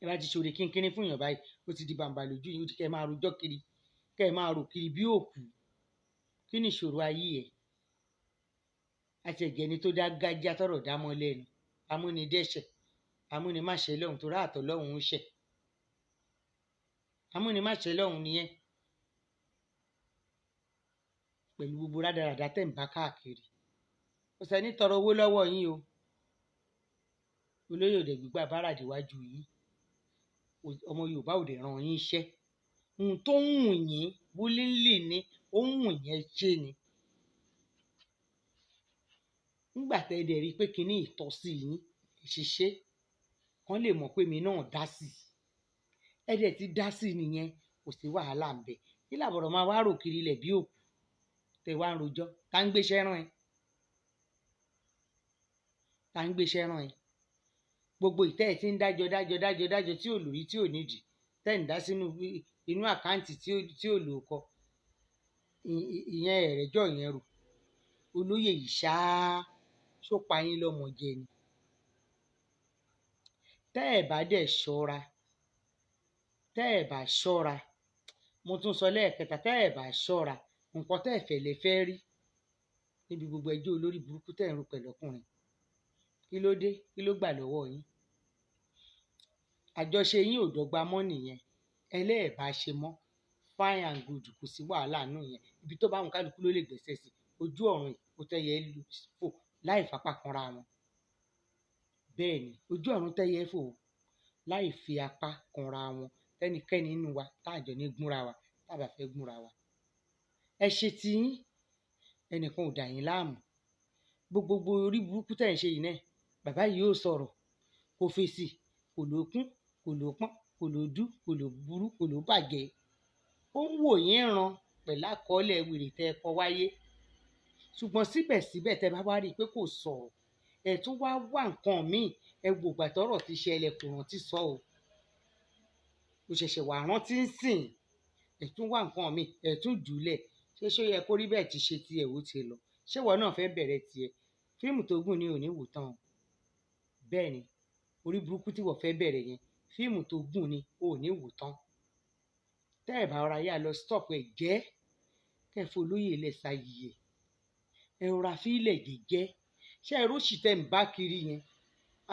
Ẹ bá ti ṣoore kínkínní fún èèyàn báyìí, ó ti di bàǹbà lójú yín, ó ti kẹ́ ẹ máa rojọ́ kiri, kẹ́ ẹ máa rò kiri bí òkú. Kí ni ìṣòro ayé ẹ? Àti ẹ̀jẹ̀ ni tó dá gájá tọrọ dá mọ́ lẹ́nu. Amúnidẹ́ṣẹ̀, amúnimáṣe lọ́hùn tó ráàtọ̀ lọ́hùn ń ṣẹ̀. Amúnimáṣe lọ́hùn nìyẹn. Pẹ̀lú gbogbo rádaràda tẹ̀ ń bá káàkiri. Kò sẹ́ni tọrọ owó lọ́wọ́ yín o. Olóyè òde gbígbà bárà déwájú yín. Ọmọ Yorùbá ò dẹ̀ rán yín iṣẹ́. Ohun tó ń wù yín willingly ni, ó ń wù yín ṣe ni. Nígbà tẹ́ ẹ dẹ̀ rí pé kíní ìtọ́sí yín, ẹ ṣiṣẹ́, kán lè mọ̀ pé mi náà dá sí i. Ẹ dẹ̀ ti dá sí i nìyẹn, kò sí wàhálà ń bẹ̀. Kí làbọ̀rọ̀ máa wá rò kiri ilẹ̀ bí òkú? Tẹ wá ń rojọ́, tá ń gbéṣẹ́ rán ẹ. Tá ń gbéṣẹ́ rán ẹ. Gbogbo ìtẹ́ ẹ ti ń dájọ́ dájọ́ dájọ́ dájọ́ tí ò lórí tí ò nídìí, tẹ́ ń dá sínú inú àkáǹtì tí ò lóko. Ìyẹn ẹ̀rẹ̀jọ́ yẹn rò. Olóyè yìí ṣáá ṣó pa yín lọ́mọ jẹ ni. Tẹ́ ẹ bá dẹ̀ ṣọ́ra, tẹ́ ẹ bá ṣọ́ra, mo tún sọ lẹ́ẹ̀kẹta, tẹ́ ẹ bá ṣọ́ra, nǹkan tẹ́ ẹ fẹ́ lè fẹ́ rí níbi gbogbo ẹjọ́ olórí burúkú tẹ́ ẹ̀ ń ro pẹ̀lú ọkùnrin. Kí ló dé? Kí ló gbà lọ́wọ́ yín? Àjọṣe yín ò dọ́gba mọ́ nìyẹn. Ẹlẹ́ẹ̀bá ṣe mọ́. Fine and good, kò sí wàhálà nù yẹn. Ibi tó bá wọn kálukú ló lè gbẹ́sẹ̀ sí. Ojú ọ̀run yìí kò tẹ́yẹ fò láì fapá kanra wọn. Bẹ́ẹ̀ ni, ojú ọ̀run tẹ́yẹ fò láì fi apá kanra wọn. Tẹ́nikẹ́ni nínú wa tá àjọ ní gúnra wa, tá bá fẹ́ gúnra wa. Ẹ ṣe ti yín, ẹnìkan ò dà yín láàmú. Gbogbo orí burúkú tẹ́ ẹ̀ ń ṣe yìí náà, bàbá yìí ó sọ̀rọ̀, kò fèsì, kò lókun, kò lópọ́n, kò lódú, kò ló burú, kò ló bàjẹ́. Ó ń wò yín ràn pẹ̀lú àkọọ́lẹ̀ wèrè tẹ́ ẹ kọ wáyé. Ṣùgbọ́n síbẹ̀síbẹ̀ tẹ́ bá wá rí i pé kò sọ̀rọ̀, ẹ tún wá wá nǹkan míì, ẹ wò ìgbà tọ́rọ̀ ti ṣẹlẹ̀ kò rántí sọ o. Ó ṣẹ̀ṣẹ̀ wá rántí ń sìn, ẹ tún wá nǹkan míì, ẹ tún jùlẹ̀. Ṣé ṣó yẹ kó rí bẹ́ẹ̀ ti ṣe tiẹ̀ ó ti lọ? Ṣé ìwọ náà fẹ́ bẹ̀rẹ̀ tiẹ̀? Fíìmù tó gùn ni ò ní wò tán o. Bẹ́ẹ̀ ni, orí burúkú tí ìwọ fẹ́ bẹ̀rẹ̀ yẹn, fíìmù tó gùn ni ò ní wò tán. Tẹ́ ẹ bá rọra yá lọ stop ẹ jẹ́, kẹ́ ẹ folóyè lẹ̀ sáyé ẹ̀. Ẹ rọra fi ilẹ̀ jẹ́jẹ́. Ṣé ẹ róṣì tẹ́ ń bá kiri yẹn?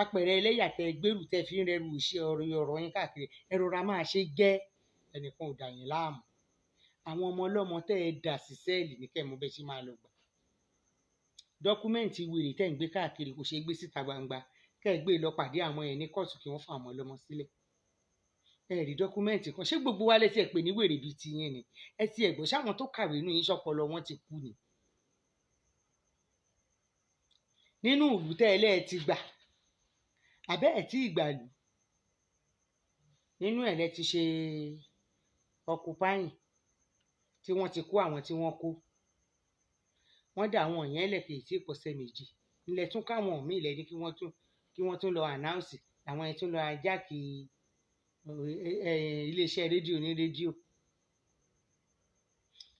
Apẹ̀rẹ̀ ẹlẹ́yà tẹ gbèrú tẹ fi ń rẹrù iṣẹ́ ọ̀rọ̀ ọ̀rọ̀ yín káàkiri, ẹ rọra máa ṣe jẹ́, ẹnìkan ò dà yín láàmú. Àwọn ọmọ ọlọ́mọ tẹ́ ẹ dà sí sẹ́ẹ̀lì ní kẹ́ ẹ mọ bẹ́ẹ̀ ṣe máa lọ gbà. Dọ́kúmẹ́ǹtì wèrè tẹ́ ń gbé káàkiri kò ṣeé gbé síta gbangba, kẹ́ ẹ gbé lọ pàdé àwọn yẹn ní kóòtù kí wọ́n fún àwọn ọlọ́mọ sílẹ̀. Ẹ rí dọ́kúmẹ́ǹtì kan, ṣé gbogbo wa lè tiẹ̀ pè ní wèrè bíi tiyín ni? Ẹ ti ẹ̀ gbọ́, ṣáwọn tó kàwé nínú yín ṣọpọlọ wọn ti kú ni? Nínú ìlú tẹ́ ẹ lẹ́ẹ̀ ti gbà, àbẹ́ ẹ̀ tí ìgbàlù nínú ẹ̀ lẹ ti ṣe ọkùpáyìn tí wọ́n ti kó àwọn tí wọ́n kó, wọ́n dà àwọn yẹn lẹ̀ kì í tí pọ̀sẹ̀ méjì ńlẹ̀ tún káwọn míì lẹ̀ ní kí wọ́n tún lọ ànáùnsì, làwọn yẹn tún lọ ajáàkì iléeṣẹ́ rédíò ní rédíò.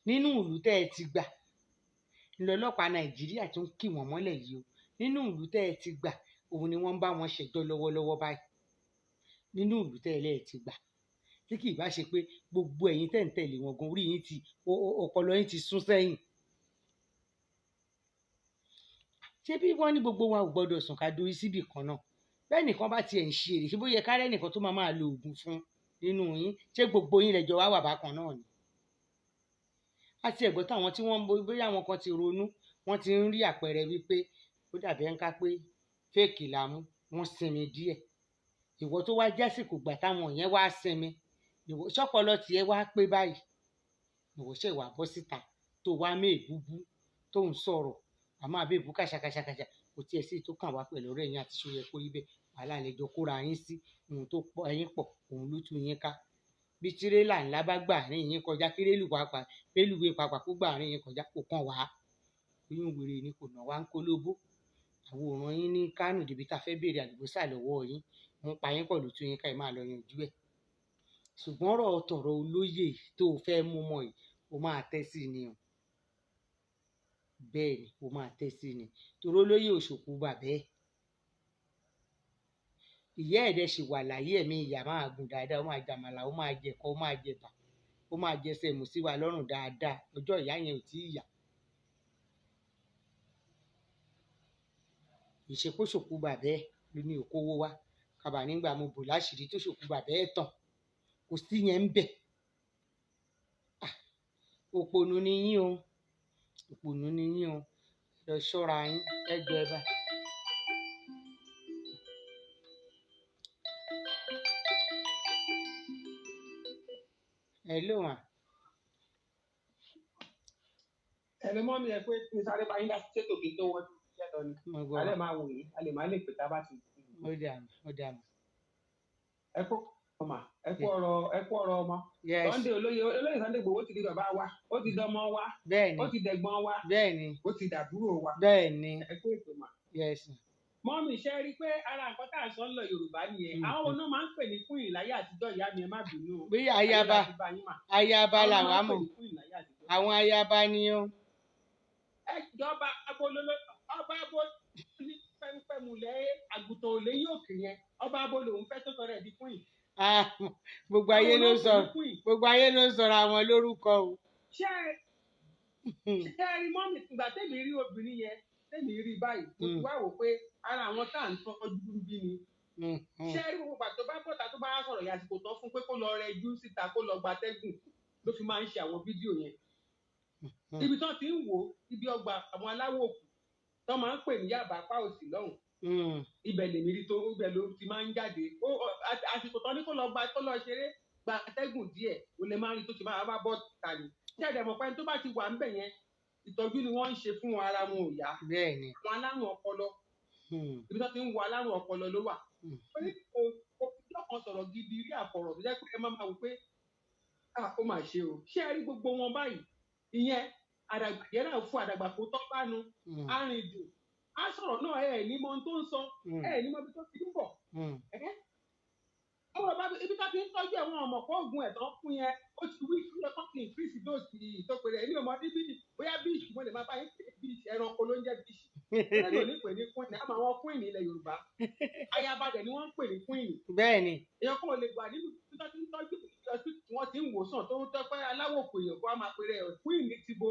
Nínú ìlú tẹ́ ẹ ti gbà ńlọlọ́pàá Nàìjíríà tún kì wọ́n mọ́lẹ̀ yìí o. Nínú ìlú tẹ́ ẹ ti gbà òun ni wọ́n ń bá wọn ṣẹjọ́ lọ́wọ́lọ́wọ́ báyìí. Nínú ìlú tẹ́ ẹ lẹ́ẹ̀ ti gbà, tí kì í bá ṣe pé gbogbo ẹ̀yin tẹ́ ń tẹ̀lé wọn gan orí yín ti ọpọlọ yín ti sún sẹ́yìn. Ṣé bí wọ́n ní gbogbo wa ò gbọ́dọ̀ sùn ká dorí síbì kan náà? Bẹ́ẹ̀ nìkan bá tiẹ̀ ń ṣe èrè, ṣé bóyá kárẹ́ nìkan tó máa máa lo oògùn fún nínú yín, ṣé gbogbo yín lẹ́jọ́ wá wà bákan náà ni? Àti ẹ̀gbọ́n táwọn tí wọ́n ń bóyá àwọn kan ti ronú, wọ́n ti ń rí àpẹẹrẹ wípé ó dàbí ẹ̀ ń ká pé fẹ́ẹ̀kì là mú, wọ́n sinmi díẹ̀. Ìwọ tó wá jásìkò gbà táwọn yẹn wá sinmi, ìwọ ṣọpọlọ tiẹ̀ wá pé báyìí, ìwọ ṣẹ̀ wá bọ́ síta tó wá mé èbúbú tó ń sọ̀rọ̀, àmọ́ àbí èbú kàṣàkàṣàkàṣà kò tiẹ̀ sí tó kàn wá pẹ̀lú ọ̀rẹ́ yín àti ṣó yẹ kó rí bẹ́ẹ̀. Wàhálà lè jọ kóra yín sí, ohun tó pọ̀ ẹ̀yin pọ̀ òun ló tú yín ká. Bí tirẹ́là ńlá bá gbà àárín yín kọjá, kí rélùwé pàápàá rélùwé pàápàá kó gbà àárín yín kọjá, kò kàn wá. Oyún wèrè ni kò nà wá ń kólóbó. Àwòrán yín ní Kánò débi tá a fẹ́ béèrè àlùbọ́sà lọ́wọ́ yín, wọ́n pa yín pọ̀ ló tú yín ká, ẹ máa lọ yanjú ẹ̀. Ṣùgbọ́n ọ̀rọ̀ tọ̀rọ̀ olóyè tó o fẹ́ mú mọ́ yìí, o máa tẹ́ sí ni o. Bẹ́ẹ̀ ni, o máa tẹ́ sí ni. Torí olóyè òṣòkú bàbá ẹ̀. Ìyá ẹ̀ dẹ̀ ṣì wà láyé, ẹ̀mí ìyá máa gùn dáadáa, ó máa jàmàlà, ó máa jẹ̀kọ, ó máa jẹ̀bà, ó máa jẹsẹ̀ mú sí wa lọ́rùn dáadáa. Ọjọ́ ìyá yẹn ò tí ì yá. Ìṣekúṣòkú bàbá ẹ̀ ló ní òkówó wá. Kàbà nígbà mo bò láṣìírí tó ṣòkú bàbá ẹ̀ tán. Kò sí yẹn ń bẹ̀. Òpònú ni yín o. Òpònú ni yín o. Lọ ṣọ́ra yín, ẹ jọ ẹ bá. Hello ma. Ẹ̀lẹ́ mọ́ mi ẹ pé kí n sáré bá yín dá sétò kí n tó wọ́n iṣẹ́ lọ ni. Mo gbọ́. A lè máa wò yín, a lè má lè pè tá a bá ti. Ó dà mọ́, ó dà mọ́. Ẹ kú ọmọ, ẹ kú ọ̀rọ̀, ẹ kú ọ̀rọ̀ ọmọ. Yes. Sunday olóyè, olóyè Sunday Igboho ti di bàbá wa, ó ti dọmọ wa, Bẹ́ẹ̀ni. ó ti dẹ̀gbọ́n wa, Bẹ́ẹ̀ni. ó ti dàbúrò wa. Bẹ́ẹ̀ni. Ẹ kú ètò mà. Yes. Mọ́mì ṣe rí i pé ara nǹkan tá à ń sọ ńlọ Yorùbá nìyẹn. Àwọn oná máa ń pè ní queen láyé àtijọ́, ìyá mi ẹ má bínú o. Bí ayaba, Ayé láti bá yín mà. ayaba Àwọn làwa máa ń pè mọ̀. ní queen láyé àtijọ́. Àwọn ayaba ni ó. Ẹ jọba abololo, ọba abo ní pẹ́ńpẹ́mulẹ̀ àgùntàn ò lè yóò kì yẹn. Ọba abo lòun fẹ́ tó sọ rẹ̀ di queen. Ah, gbogbo ayé ló sọ, gbogbo ayé ló sọra wọn lórúkọ o. Ṣé ẹ rí mọ́mì, ìgbà tèmi rí obìnrin yẹn, tèmi rí báyìí, mo ti wá wò pé ara àwọn tá à ń tọ́jú bí ni. Ṣé ẹ rí gbogbo ìgbà tó bá bọ̀tà tó bá sọ̀rọ̀ yẹn, àsìkò tán fún pé kó lọ rẹjú síta, kó lọ gbatẹ́gùn ló fi máa ń ṣe àwọn fídíò yẹn. Ibi tán ti ń wò ó, ibi ọgbà àwọn aláwọ̀ òkú tán máa ń pè ní Yàbá apá òsì lọ́hùn. Ibẹ̀ lèmi rí tó, ibẹ̀ ló ti máa ń jáde. Àsìkò tán ní kó lọ gba, kó lọ ṣeré gbatẹ́gùn díẹ̀, ó lè máa rí tó ti máa bá bọ́ ta ni. Ṣé ẹ̀dẹ̀ mọ̀ pé ẹni tó bá ti wà ńbẹ̀ yẹn, ìtọ́jú ni wọ́n ń ṣe fún ara wọn ò yá. Bẹ́ẹ̀ni. Àwọn alárùn ọpọlọ. Ibi tó ti ń wo alárùn ọpọlọ ló wà. Ó ní kò fi ọkàn sọ̀rọ̀ gidi rí àfọ̀rọ̀ tó jẹ́ pé ẹ máa máa wò pé, ó mà ṣe o. Ṣé ẹ rí gbogbo wọn báyìí? Ìyẹn àdàgbà yẹn náà fún àdàgbà kó tọ́ bá nu. Arìndùn. Á sọ̀rọ̀ náà ẹ ní mọ ohun tó ń sọ. Ẹ ní mọ ibi tó ti ń bọ̀. Àwọn bàbá ibi tó ti ń tọ́jú ẹ̀wọ̀n ọmọ kó oògùn ẹ̀tọ́ fún yẹn, ó ti wí kí ẹ̀kọ́ ti increase dose ìtọ́pẹ̀rẹ̀. Èmi ò mọ ní bíi bóyá bíìsì mo lè máa bá yín pè é bíìsì, ẹranko ló ń jẹ́ bíìsì. Bẹ́ẹ̀ni ò ní pè ní queen, àmọ́ àwọn queen ilẹ̀ Yorùbá. Ayaba dẹ̀ ni wọ́n ń pè ní queen. Bẹ́ẹ̀ni. Èèyàn kan ò lè gbà nínú ibi tó ti ń tọ́jú ìtọ́jú tí wọ́n ti ń wòsàn tó ń tọ́pẹ́ aláwọ̀ kò èèyàn kó a máa pèrè ẹ̀ queen ní ti bo.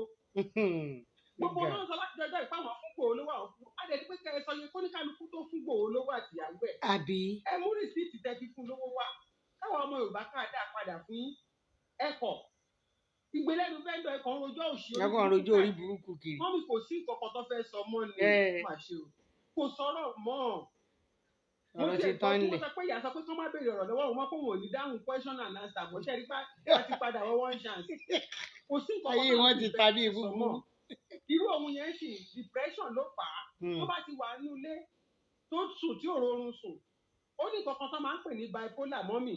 Gbogbo Ga. náà sọ láti jọjọ́ ìpá àwọn fún Ìgbòho lówó, àwọn fún adẹ̀dí pé kẹ́ ẹ sọ yẹ kóníkálukú tó fún Ìgbòho lówó àtìyàwó ẹ̀. Àbí. Ẹ mú receipt tẹ́ fi fún lówó wá, káwọn ọmọ Yorùbá ká dá padà fún yín. Ẹ kọ̀ ìgbélẹ́nu vendor, ẹ̀kọ́ ń rojọ́ òṣì orí Ẹ̀kọ́ ń burúkú rojọ́ orí káàkiri. burúkú kiri. Mummy, kò sí nǹkan kan tó fẹ́ sọ mọ́ ni. Má ṣe o, kò sọ̀rọ̀ mọ́. Mo Ọ̀rọ̀ tiẹ̀ ti gbọ́ tán tí wọ́n nílẹ̀. sọ pé ìyá sọ pé kí wọ́n má béèrè ọ̀rọ̀ lọ́wọ́ òun mọ́, pé òun ò ní dáhùn question and answer mọ́. Ṣẹ́rí pa a ti padà wọ one chance, kò sí nǹkan kan Ayé táwọn wọn sì ti fẹ́ ta bí sọ mọ́. búburú. Irú òun yẹn sì, depression ló fà á. Tó bá ti wà nínú ilé tó sùn tí ò rọrùn sùn, ó ní nǹkan kan tó máa ń pè ní bipolar, mummy.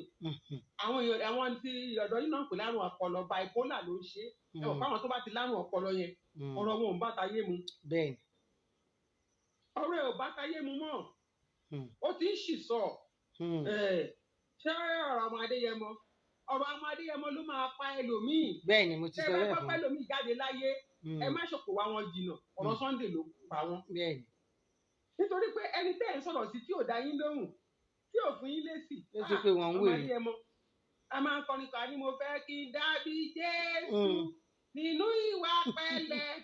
Àwọn èèyàn, àwọn ti ọ̀dọ́ yìí náà ń pè lárùn ọpọlọ, bipolar ló ń ṣe é. Ẹ mọ̀ fáwọn tó bá ti lárùn ọpọlọ yẹn, ọ̀rọ̀ wọn ò bá tayé mu. Ọ̀rọ̀ ẹ̀ ò bá tayé mu mọ́. Ó ti ń ṣì sọ. Ṣé ọ̀rọ̀ ọmọ Adéyẹmọ, ọ̀rọ̀ ọmọ Adéyẹmọ ló máa pa ẹlòmíì. Bẹ́ẹ̀ ni, mo ti Tẹ́ sọ ẹ bá bẹ́ẹ̀ gbọ́ fún pé ẹlòmíì jáde láyé, ẹ má ṣòkò wá wọn jìnnà, ọ̀rọ̀ Sunday ló pa wọn. Nítorí pé ẹni tẹ́ ẹ̀ ń sọ̀rọ̀ sí tí ò dá yín lóhùn, tí ò fún yín lésì. Ó ti pé wọn ń Ọmọ wèrè. Adéyẹmọ, a máa ń kọrin kan ní, "Mo fẹ́ kí n dàbí Jésù nínú ìwà pẹ̀lẹ́."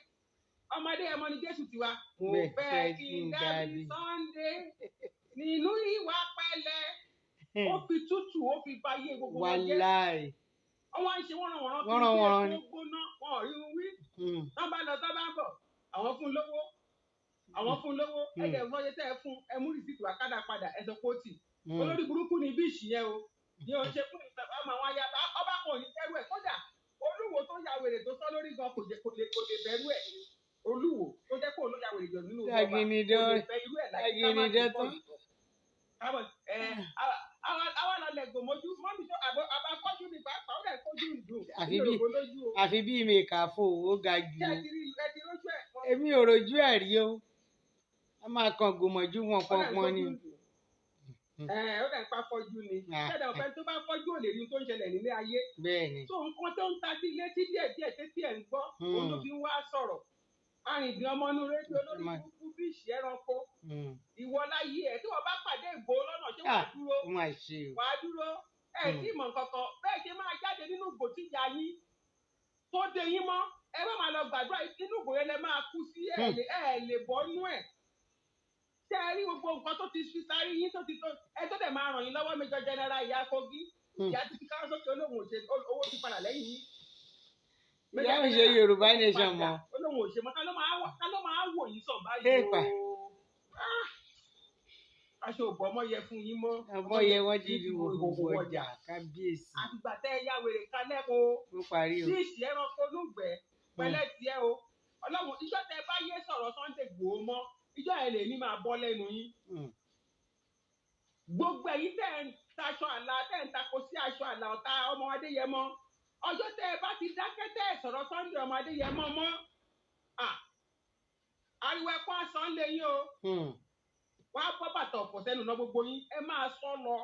Ọmọ Adéyẹmọ ni Jésù tiwa. Mo fẹ́ kí n dàbí Sunday nínú ìwà pẹ̀lẹ́. Ó fi tútù, ó fi ba ayé gbogbo wọn jẹ́. Wàláì. Wọ́n wá ń ṣe wọ́nranwọ̀nran kiri bí Wọ́nranwọ̀nran epo ni. gbóná, wọn ò rí un wí. Tán bá lọ, tán bá ń bọ̀, àwọn fún lówó, àwọn fún lówó. Ẹ̀jẹ̀ fọyẹ́ tẹ́ ẹ fún, ẹ mú receipt wá kádà padà, ẹ sọ pé ó tì. Olórí burúkú ni bíìsì yẹn o, ní o ṣe fún ìtàn ọmọ àwọn ayaba ọba kan ò ní bẹ̀rù ẹ̀. Kódà olúwo tó ya wèrè tó sọ lórí gan kò jẹ́ kò lè bẹ̀rù ẹ̀. Olúwo tó jẹ́ kó ló ya wèrè jọ nínú ọba kò lè bẹ irú ẹ̀ láyé ká má ti Ṣàgìnìdán bọ̀ tán. yìí. Kábọ̀ ẹ àwa lọ lẹ̀ gbòmójú mummy tó àbọ̀ àbákọ́jú ni pàápàá, ó dẹ̀ kójú ìdùn. Àfi Èmi ò bí rò bó lójú o. Àfi bí mi kà fò ó ga jù Ṣé o. ẹ ti rí, ẹ ti rójú ẹ̀ mọ́? Èmi ò rojú ẹ̀ rí o. A máa kan gòmọ̀jú wọn Ó dẹ̀ pọnpọn kójú ni. ìdùn. Ẹ ó dẹ̀ ń pa fọ́jú ni. Ṣé ẹ̀dá ọ̀fẹ́ tó bá fọ́jú ò lè rí ohun tó ń ṣẹlẹ̀ nílé ayé? Bẹ́ẹ̀ ni. Tó nǹkan tó ń ta sí létí díẹ̀díẹ̀ tẹ́tí ẹ̀ ń gbọ́, òun ló fi ń wá sọ̀rọ̀. Arìndìn ọmọ inú rédíò, lórí burúkú bí ìṣẹ́ ẹranko. Ìwọ láyé ẹ̀ tí wọ́n bá pàdé Ìgbòho lọ́nà, ṣé wàá dúró? Ó máa ṣe o. Wàá dúró? Ẹ tí mọ̀ nǹkan kan bẹ́ẹ̀ ṣe máa jáde nínú ìgò tí ìyá yín tó de yín mọ́. Ẹ má máa lọ gbàdúrà inú ìgò yẹn lẹ máa kú sí. Ẹ lè bọ́ nú ẹ̀. Ṣé ẹ rí gbogbo nǹkan tó ti fi sáré yín tó ti tó ẹ tó dẹ̀ máa ràn yín lọ́wọ́? Major General ìyá Kogi, ìyá ti fi káwọ́ sókè, olóhùn òṣè, owó ti padà lẹ́yìn yín. Ìyá ò ṣe Yorùbá Nation mọ́. Olóhùn òṣè mọ́. Ta ló máa wò yín sàn báyìí? Èèpà. O aṣọ òbọ̀ ọmọ yẹ fún yín mọ́. Ọmọ yẹ wọ́n ti fi gbogbo ọjà, kábíyèsí. Àfìgbà tẹ́ ẹ yá wèrè kalẹ̀ o. Ó parí o. Tí ìṣì ẹranko lùgbẹ́ pẹ̀lẹ́ tiẹ̀ o. Ọlọ́run, ìjọ tẹ bá yé sọ̀rọ̀ Sunday Igboho mọ́, ìjọ ẹ̀ lè ní máa bọ́ lẹ́nu yín. Gbogbo ẹ̀yin tẹ́ ẹ̀ ń taṣọ àlà, tẹ́ ẹ̀ ń tako sí aṣọ àlà ọ̀tá ọmọ Adéyẹmọ, ọjọ́ tẹ́ ẹ bá ti dákẹ́ tẹ́ ẹ sọ̀rọ̀ Sunday ọmọ Adéyẹmọ mọ́, ariwo ẹ̀kọ́ àsán lé yín o. Wọ́n á bọ́ bàtà ọ̀pọ̀ sẹ́nu náà gbogbo yín. Ẹ máa sọ lọ,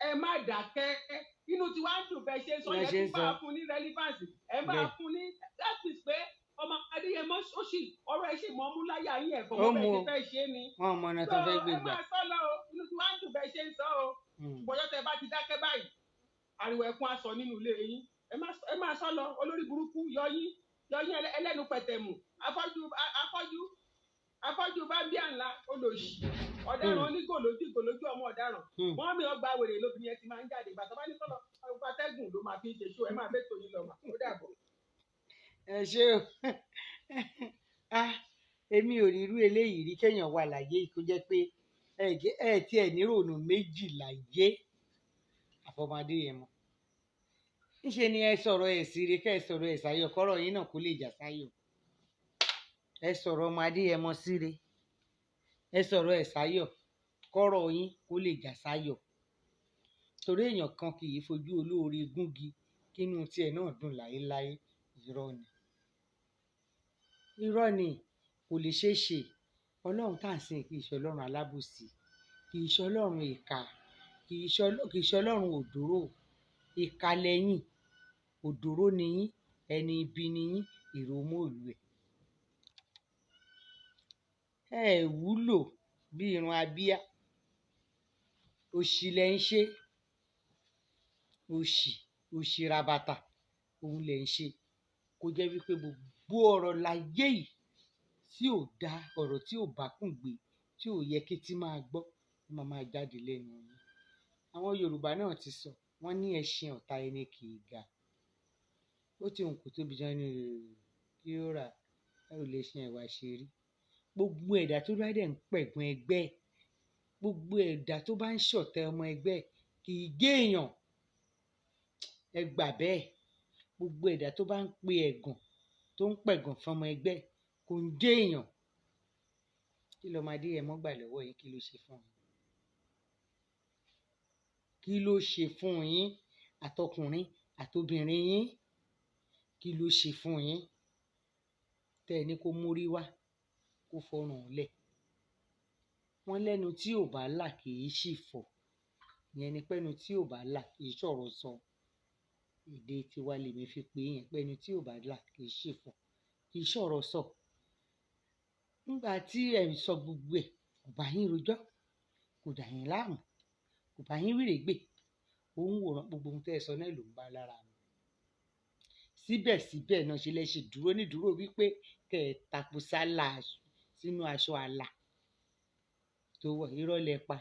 ẹ má dákẹ́. Inú tiwa ń dùn bẹ́ẹ̀ ṣe ń sọ Bẹ́ẹ̀ yẹn ṣe ń tún bá sọ. fún ní relevance, ẹ máa fún ní, that is pé ọmọ Adéyẹmọ ó sì ọ̀rọ̀ ẹ sì mọ́ mú láyà yín ẹ̀fọ́ Ó mọ́ bẹ́ẹ̀ mú ṣe o. fẹ́ ṣe é ni. Wọn ò mọ ọ̀nà So tó fẹ́ gbé ẹ gbà. máa sọ lọ o, inú tiwa ń dùn bẹ́ẹ̀ ṣe ń sọ o. Bọ́jọ́ tẹ bá ti dákẹ́ báyìí, ariwo ẹkún á sọ nínú ilé yín. Ẹ máa sọ lọ. Olórí burúkú yọyín yọyín, ẹlẹ́nu pẹ̀tẹ̀mù, afọ́jú afọ́jú afọ́jú bá bí ànlá, olòṣì ọ̀daràn, onígòlójú ìgòlójú ọmọ ọ̀daràn. Wọ́n mi ọgbà wèrè lóbìnrin yẹn ti máa ń jáde. Ìgbà tó bá ní kọ́lọ̀ ọgbà tẹ́gùn ló máa fi ń ṣe ṣó. Ẹ máa bẹ́ tòyìn lọ mà, ó dàbọ̀. Ẹ ṣé o. Ah, èmi ò rí irú eléyìí rí, kéèyàn wà láyé yìí kó jẹ́ pé ẹ tiẹ̀ nírònú méjì láyé àfọmọdé yẹn mọ́. Ńṣe ni ẹ sọ̀rọ̀ ẹ̀ sí ire, kẹ́ ẹ sọ̀rọ̀ ẹ̀ sáyọ̀, kọ́rọ̀ yín náà kó lè jà sáyọ̀. Ẹ sọ̀rọ̀ ọmọ Adéyẹmọ síre, ẹ sọ̀rọ̀ ẹ̀ sáyọ̀, kọ́rọ̀ yín kó lè jà sáyọ̀, torí èèyàn kan kì í fojú olóore gúngi kínú tiẹ̀ náà dùn láéláé. Irọ́ ni, irọ́ ni, kò lè ṣeé ṣe. Ọlọ́run tá à ń sìn kì í ṣe ọlọ́run alábòsí, kì í ṣe ọlọ́run ìkà, kì í ṣe ọlọ́run òdòrò. Ìkà lẹ́yìn, òdòrò ni yín, ẹni ibi ni yín, ìròmóòlù ẹ̀. Ẹ ẹ̀ wúlò bí irun abíyá. Òṣì lẹ̀ ń ṣe, òṣì, òṣì rabata òun lẹ̀ ń ṣe. Kó jẹ́ wípé gbogbo ọ̀rọ̀ láyé yìí tí ò da, ọ̀rọ̀ tí ò bá kùn gbé, tí ò yẹ kí tí máa gbọ́, ó máa máa jáde lẹ́nu yín. Àwọn Yorùbá náà ti sọ, wọ́n ní ẹṣin ọ̀tá ẹni kì í ga. Ó ti hùn kó tóbi jọ ní kí ó rà, ẹ ò lè ṣe ẹ̀wà ṣe rí. Gbogbo ẹ̀dá tó bá dẹ̀ ń pẹ̀gàn ẹgbẹ́ ẹ̀, gbogbo ẹ̀dá tó bá ń ṣọ̀tẹ̀ ọmọ ẹgbẹ́ ẹ̀ kì í gé èèyàn. Ẹ gbà bẹ́ẹ̀. Gbogbo ẹ̀dá tó bá ń pe ẹ̀gàn, tó ń pẹ̀gàn fún ọmọ ẹgbẹ́ ẹ̀ kò ń gé èèyàn. Kí lọmọ Adéyẹmọ gbà lọ́wọ́ yín? Kí ló ṣe fún yín? Kí ló ṣe fún yín? Àtọkùnrin àtobìnrin yín, kí ló ṣe fún yín? Tẹ́ ẹ ní kó mórí wá, kó fọrùn lẹ̀. Wọ́n lẹ́nu tí ò bá là kì í sì fọ̀. Ìyẹn ni pẹ́nu tí ò bá là kì í sọ̀rọ̀ sọ. Èdè tiwa lèmi fi pè é yẹn, pẹ́nu tí ò bá là kì í sì fọ̀, kì í sọ̀rọ̀ sọ. Nígbà tí ẹ̀ ń sọ gbogbo ẹ̀, kò bá yín rojọ́, kò dà yín láàmú, kò bá yín wírègbè, ó ń wòran gbogbo ohun tẹ́ ẹ sọ náà ló ń bá lára mu. Síbẹ̀síbẹ̀ náà ṣe lẹ ṣe dúró nídúró wípé kẹ́ ẹ tapo sálà sínú aṣọ àlà tó wọ̀, irọ́ lẹ pa.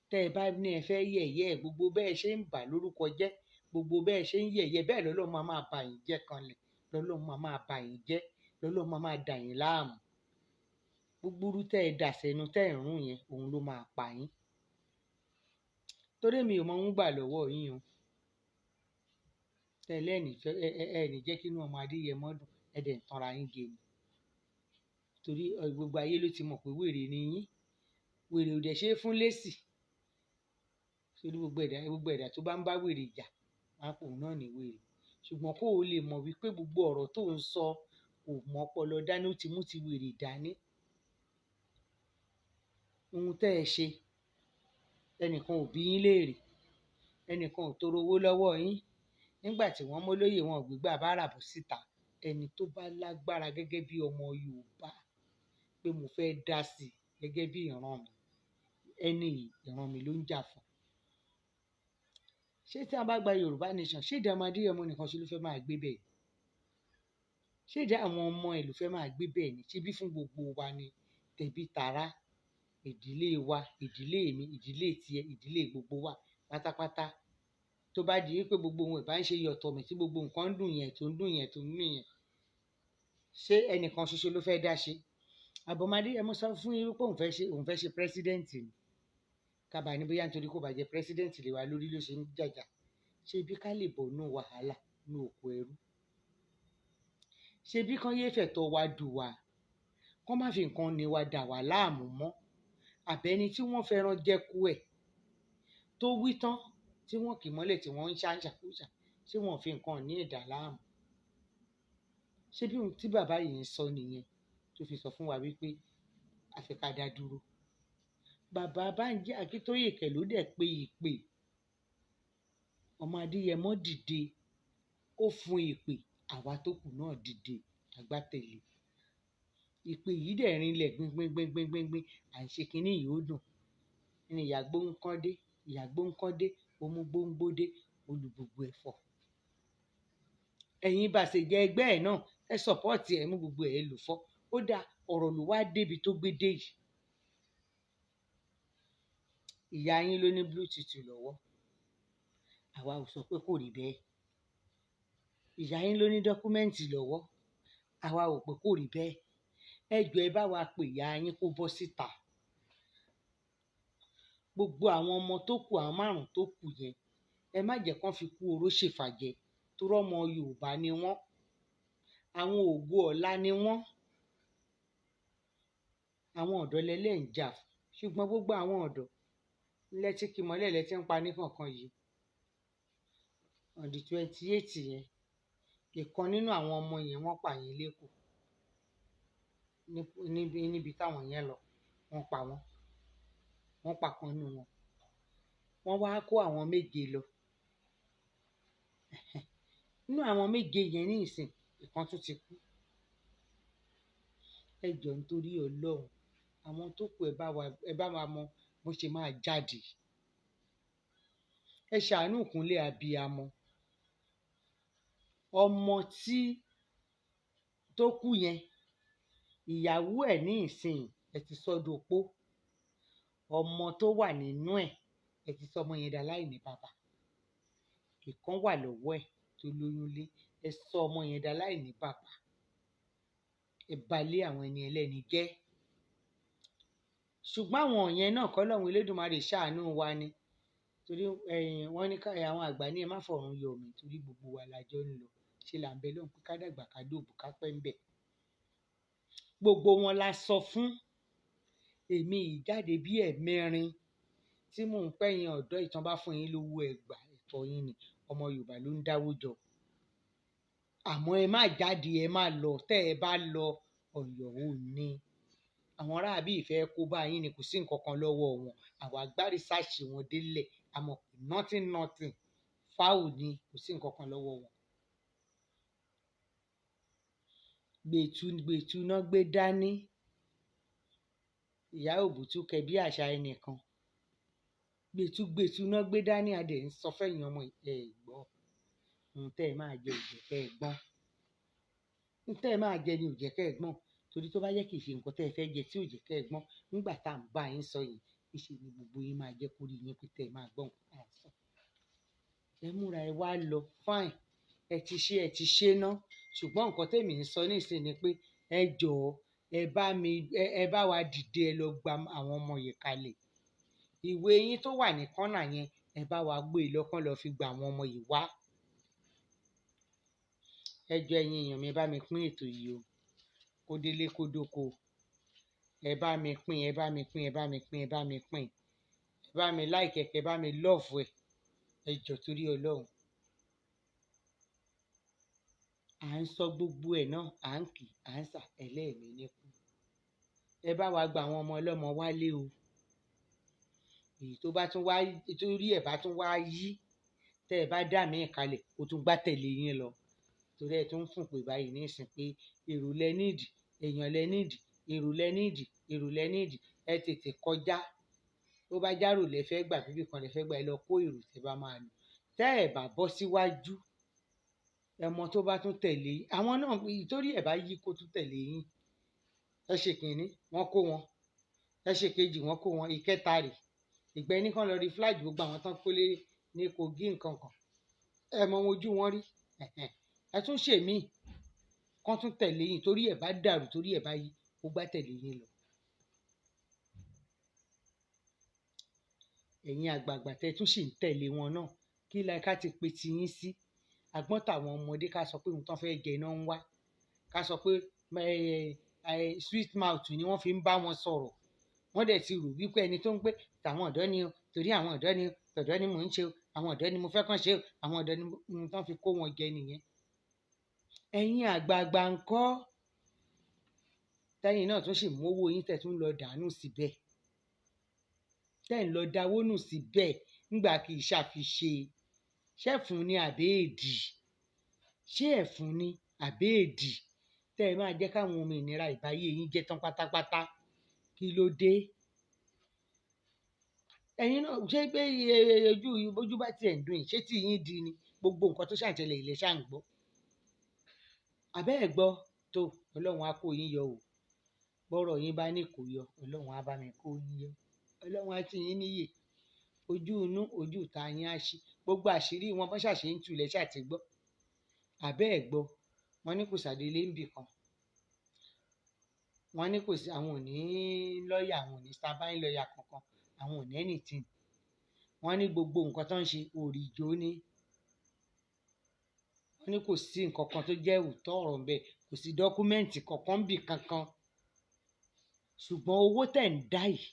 Tẹ́ ẹ bá ní ẹ fẹ́ yẹ̀yẹ́ ẹ̀, gbogbo bẹ́ẹ̀ ṣe ń bà lórúkọ jẹ́, gbogbo bẹ́ẹ̀ ṣe ń yẹ̀yẹ́, bẹ́ẹ̀ lọ́lọ́run máa máa bà yín jẹ́ kanlẹ̀, lọ́lọ́run máa máa bà yín jẹ́, lọ́lọ́run máa máa dà yín láàmú. Gbogbo irú tẹ́ ẹ dà sẹ́nu tẹ́ ẹ̀ ń rún yẹn, òun ló máa pa yín. Torí mi ò mọ ohun gbà lọ́wọ́ yín o. Tẹ́ ẹ lẹ́ẹ̀ní fẹ́, ẹ ní jẹ́ kí inú ọmọ Adéyẹmọ dùn, ẹ dẹ̀ ń tanra yín jẹ ni. Torí gbogbo ayé ló ti mọ̀ pé wèrè ni yín. Wèrè ò dẹ̀ ṣe é fún lésì. Torí gbogbo ẹ̀dá tó bá ń bá wèrè jà, wọ́n á pè òun náà ní wèrè. Ṣùgbọ́n kó o lè mọ̀ wípé gbogbo ọ̀rọ̀ tó ń sọ kò mọ́ ọpọlọ dání, ó ti mú ti wèrè dání. Ohun tẹ́ ẹ ṣe, ẹnìkan ò bí yín léèrè, ẹnìkan ò tọrọ owó lọ́wọ́ yín. Nígbà tí wọ́n mólóyè wọn ò gbégbá báárà bọ́ síta. Ẹni tó bá lágbára gẹ́gẹ́ bí ọmọ Yorùbá pé mo fẹ́ dá sí i gẹ́gẹ́ bí ìran mi, ẹni yìí ìran mi ló ń jà fún. Ṣé tí a bá gba Yorùbá nation, ṣé ìdá ọmọ Adéyẹmọ nìkan ṣe ló fẹ́ máa gbé bẹ́ẹ̀? Ṣé ìdá àwọn ọmọ ẹ̀ ló fẹ́ máa gbé bẹ́ẹ̀ ni? Ṣé bí fún gbogbo wa ni? Tẹ̀bí tará, ìdílé wa, ìdílé mi, ìdílé tiẹ̀, ìdílé gbogbo wa pátápátá. Tó bá di wípé gbogbo ohun ẹ̀ bá ń ṣe yọ̀tọ̀ mi tí gbogbo nǹkan ń dùn yẹn, tó ń dùn yẹn, tó ń dùn yẹn, ṣé ẹnìkan ṣoṣo ló fẹ́ dá ṣe? Àbọ̀mọ Adéyẹmọ sọ fún yín wípé òun fẹ́ ṣe president ni. Ká bá ní bóyá nítorí kó bá jẹ president lé wa lórí ló ṣe ń jàjà. Ṣé bí ká lè bọ̀ nínú wàhálà, nínú oko ẹrú? Ṣé bí kán yé fẹ̀tọ́ wa dù wá? Kán má fi nǹkan ni wa dà wá láàmú mọ́. Àbẹ́ni tí wọ́n fẹ́ràn jẹ́kú ẹ̀ tó wí tán tí wọ́n kì mọ́lẹ̀ tí wọ́n ń ṣá ṣàkóṣà, ṣé wọ́n fi nǹkan ní ẹ̀dá láàmú? Ṣé bí ohun tí bàbá yìí ń sọ nìyẹn tó fi sọ fún wa wípé a fẹ́ ká dá dúró? Bàbá Bánjí Akíntóyè kẹ̀ ló dẹ̀ pe ìpè. Ọmọ Adéyẹmọ dìde, ó fún ìpè, àwa tó kù náà dìde, àgbátẹ̀lé. Ìpè yìí dẹ̀ rinlẹ̀ gbíngbíngbíngbíngbín, à ń ṣe kiní yìí ó dùn. Ní ìyá gbóǹkán dé, ìyá gbóǹkán dé, ó mú gbóǹgbó dé, ó lu gbogbo ẹ̀ fọ́. Ẹ̀yin bá ṣe jẹ́ ẹgbẹ́ ẹ̀ náà, ẹ support ẹ̀ mú gbogbo ẹ̀ lù fọ́. Ó dá ọ̀rọ̀ ló wá débi tó gbé dé yìí. Ìyá yín ló ní Bluetooth lọ́wọ́. Àwa ò sọ pé kò rí bẹ́ẹ̀. Ìyá yín ló ní document lọ́wọ́. Àwa ò pé kò rí bẹ́ẹ̀. Ẹ jọ̀ọ́ ẹ bá wa pè ìyá yín kó bọ́ síta. Gbogbo àwọn ọmọ tó kù, àwọn márùn-ún tó kù yẹn, ẹ má jẹ́ kán fi kú oró ṣèfàjẹ, torí ọmọ Yorùbá ni wọ́n. Àwọn ògo ọ̀la ni wọ́n. Àwọn ọ̀dọ́ lẹ́lẹ̀ ń jà fún. Ṣùgbọ́n gbogbo àwọn ọ̀dọ́ lẹ tí kì mọ́lẹ̀ lẹ tí ń pa ní kọ̀ọ̀kan yìí. On the 28 yẹn, ìkan nínú àwọn ọmọ yẹn wọ́n pa yín lékòó. Níbi táwọn yẹn lọ, wọ́n pa wọ́n. Wọ́n pa kan nínú wọn. Wọ́n wá kó àwọn méje lọ. Nínú àwọn méje yẹn ní ìsìn, ìkan tún ti kú. Ẹ jọ̀ọ́ nítorí Ọlọ́run, àwọn tó kù ẹ bá wa mọ bó ṣe máa jáde. Ẹ ṣàánú ìkúnlẹ̀ abiyamọ. Ọmọ tí tó kú yẹn, Ìyàwó ẹ̀ ní ìsìn ẹ ti sọ́ dopó. Ọmọ tó wà nínú ẹ̀, ẹ ti sọ ọmọ yẹn dà láìní bàbá. Ìkan wà lọ́wọ́ ẹ̀ tó lóyún lé, ẹ sọ ọmọ yẹn dà láìní bàbá. Ẹ bà lé àwọn ẹni ẹlẹ́ni jẹ́. Ṣùgbọ́n àwọn yẹn náà kọ́ lọ́run Elédùmarè ṣàánú wa ni. Torí ẹ̀yin wọ́n ní ká àwọn àgbà ní ẹ má fọ̀run yọ̀ mí torí gbogbo wa la jọ ń lọ. Ṣé là ń bẹ lọ́hùn pé ká dàgbà ká dògbò ká pẹ́ ń bẹ̀. Gbogbo wọn la sọ fún. Èmi ìjáde bí ẹ̀mẹrin tí mò ń pẹ̀yìn ọ̀dọ́ ìtàn bá fún yín lówó ẹgbà ẹ̀tọ́ yín ni. Ọmọ Yorùbá ló ń dáwó jọ. Àmọ́ ẹ má jáde, ẹ má lọ. Tẹ́ ẹ bá lọ, ọ̀yọ́ ò ní. Àwọn aráabí ìfẹ́ kó bá yín ni, kò sí nǹkan kan lọ́wọ́ wọn. Àwa gbá rìsáàsì wọn délẹ̀. Àmọ́ nothing nothing. Foul ni, kò sí nǹkan kan lọ́wọ́ wọn. Gbètú gbètú náà gbé dání. Ìyá òbútú kẹ bí àṣà ẹnìkan. Gbètú gbètú náà gbé dání. A dẹ̀ ń sọ fẹ́yìn ọmọ ẹ gbọ́. Ohun tẹ́ ẹ máa jẹ ò jẹ́ kẹ́ ẹ gbọ́n. Ohun tẹ́ ẹ máa jẹ ni ò jẹ́ kẹ́ ẹ gbọ́n. Torí tó bá jẹ́ kì í ṣe nǹkan tẹ́ ẹ fẹ́ jẹ tí ò jẹ́ kẹ́ ẹ gbọ́n, nígbà tá à ń bá yín sọ yìí, níṣe ni gbogbo yín máa jẹ́ kó rí yín pé tẹ́ ẹ máa gbọ́ nǹkan tá à ń sọ. Ẹ múra ẹ wá lọ, fine. Ẹ ti ṣe ná. Ṣùgbọ́n nǹkan tèmi ń sọ nísìnyí ni pé ẹ jọ̀ọ́, ẹ bá mi, ẹ bá wa dìde, ẹ lọ gba àwọn ọmọ yìí kalẹ̀. Ìwé yín tó wà ní kọ́nà yẹn, ẹ bá wa gbé e lọ kán lọ fi gba àwọn ọmọ yìí wá. Ẹ jọ̀ọ́ ẹ̀yin èèyàn mi, ẹ bá mi pín ètò yìí o. Kó délé kó dóko. Ẹ bá mi pín, ẹ bá mi pín, ẹ bá mi pín, ẹ bá mi pín. Ẹ bá mi like ẹ, ẹ bá mi love ẹ. Ẹ jọ̀ọ́ torí Ọlọ́run. À ń sọ gbogbo ẹ̀ náà, à ń kì, à ń sà ẹlẹ́ẹ̀mí níkú. Ẹ bá wa gba àwọn ọmọ ọlọ́mọ wálé o. Èyí tó bá tún wá, torí ẹ̀ bá tún wá yí, tẹ́ ẹ bá dà mí kalẹ̀, ó tún gbá tẹ̀lé yín lọ. Torí ẹ tún ń fún pé báyìí nísìn pé èrò lẹ níìdì, èèyàn lẹ níìdì, èrò lẹ níìdì, èrò lẹ níìdì. Ẹ tètè kọjá. Bó bá járò lẹ fẹ́ gbà, bíbí kan lẹ fẹ́ gbà, ẹ lọ kó èrò tẹ́ bá máa lò. Tẹ́ ẹ bá bọ́ síwájú, ẹmọ tó bá tún tẹ̀lé yín, àwọn náà torí ẹ̀ bá yí kó tún tẹ̀lé yín. Ẹ ṣe kìíní, wọ́n kó wọn. Ẹ ṣe kejì, wọ́n kó wọn. Ìkẹta rè. Ìgbẹ́ ní kán lọ rí flag gbogbo àwọn tán kólé ní Kogi nǹkan kan. Ẹ mọ ohun ojú wọn rí. Ẹ tún ṣe míì. Kán tún tẹ̀lé yín torí ẹ̀ bá dàrú, torí ẹ̀ bá yí, ó gbá tẹ̀lé yín lọ. Ẹ̀yin àgbààgbà tẹ́ tún sì ń tẹ̀lé wọn náà. Kí la ká ti pe ti yín sí? Àgbọ́n tàwọn ọmọdé ká sọ pé ohun tán fẹ́ jẹ náà ń wá. Ká sọ pé sweet mouth ni wọ́n fi ń bá wọn sọ̀rọ̀. Wọ́n dẹ̀ ti rò wípé ẹni tó ń pé tàwọn ọ̀dọ́ ni o, torí àwọn ọ̀dọ́ ni o, tọ̀dọ́ ni mò ń ṣe o, àwọn ọ̀dọ́ ni mo fẹ́ kàn ṣe o, àwọn ọ̀dọ́ ni ohun tán fi kó wọn jẹ nìyẹn. Ẹ̀yin àgbààgbà ńkọ́? Tẹ́yìn náà tún sì mú owó yín tẹ́ tún lọ dànù síbẹ̀. Tẹ́ ń lọ dáwó nù síbẹ̀ nígbà kì í ṣàfiṣe. Ṣé ẹ̀fun ni àbí èdì? Ṣé ẹ̀fun ni àbí èdì? Tẹ́ ẹ máa jẹ́ káwọn ohun ìnira ìbáyé yín jẹ́ tán pátápátá. Kí ló dé? Ẹ̀yin náà ṣé pé ojú ojú bá tiẹ̀ ń dùn yín, ṣé tí yín di ni? Gbogbo nǹkan tó ṣàǹṣẹlẹ̀ ilẹ̀ ṣà ń gbọ́. Àbẹ́ ẹ̀ gbọ́ tó, Ọlọ́run á kó yín yọ o. Bọ́rọ̀ yín bá ní kó yọ, Ọlọ́run á bá mi kó yín yọ. Ọlọ́run á tì yín níyè. Ojú inú, ojú ìta yín á ṣí. Gbogbo àṣírí wọn bọ́n ṣàṣe ń tú ilẹ̀ ṣà ti gbọ́. Àbẹ́ ẹ̀ gbọ́, wọ́n ní kò sàdélé ń bì kan. Wọ́n ní kò sí, àwọn ò ní lọ́ọ̀yà, àwọn ò ní standby lọ́ọ̀yà kankan, àwọn ò ní anything. Wọ́n ní gbogbo nǹkan tó ń ṣe òrìjó ni. Wọ́n ní kò sí nǹkan kan tó jẹ́ òótọ́ ọ̀rọ̀ ńbẹ, kò sí dọ́kúmẹ́ǹtì kankan ńbì kankan. Ṣùgbọ́n owó tẹ̀ ń dá yìí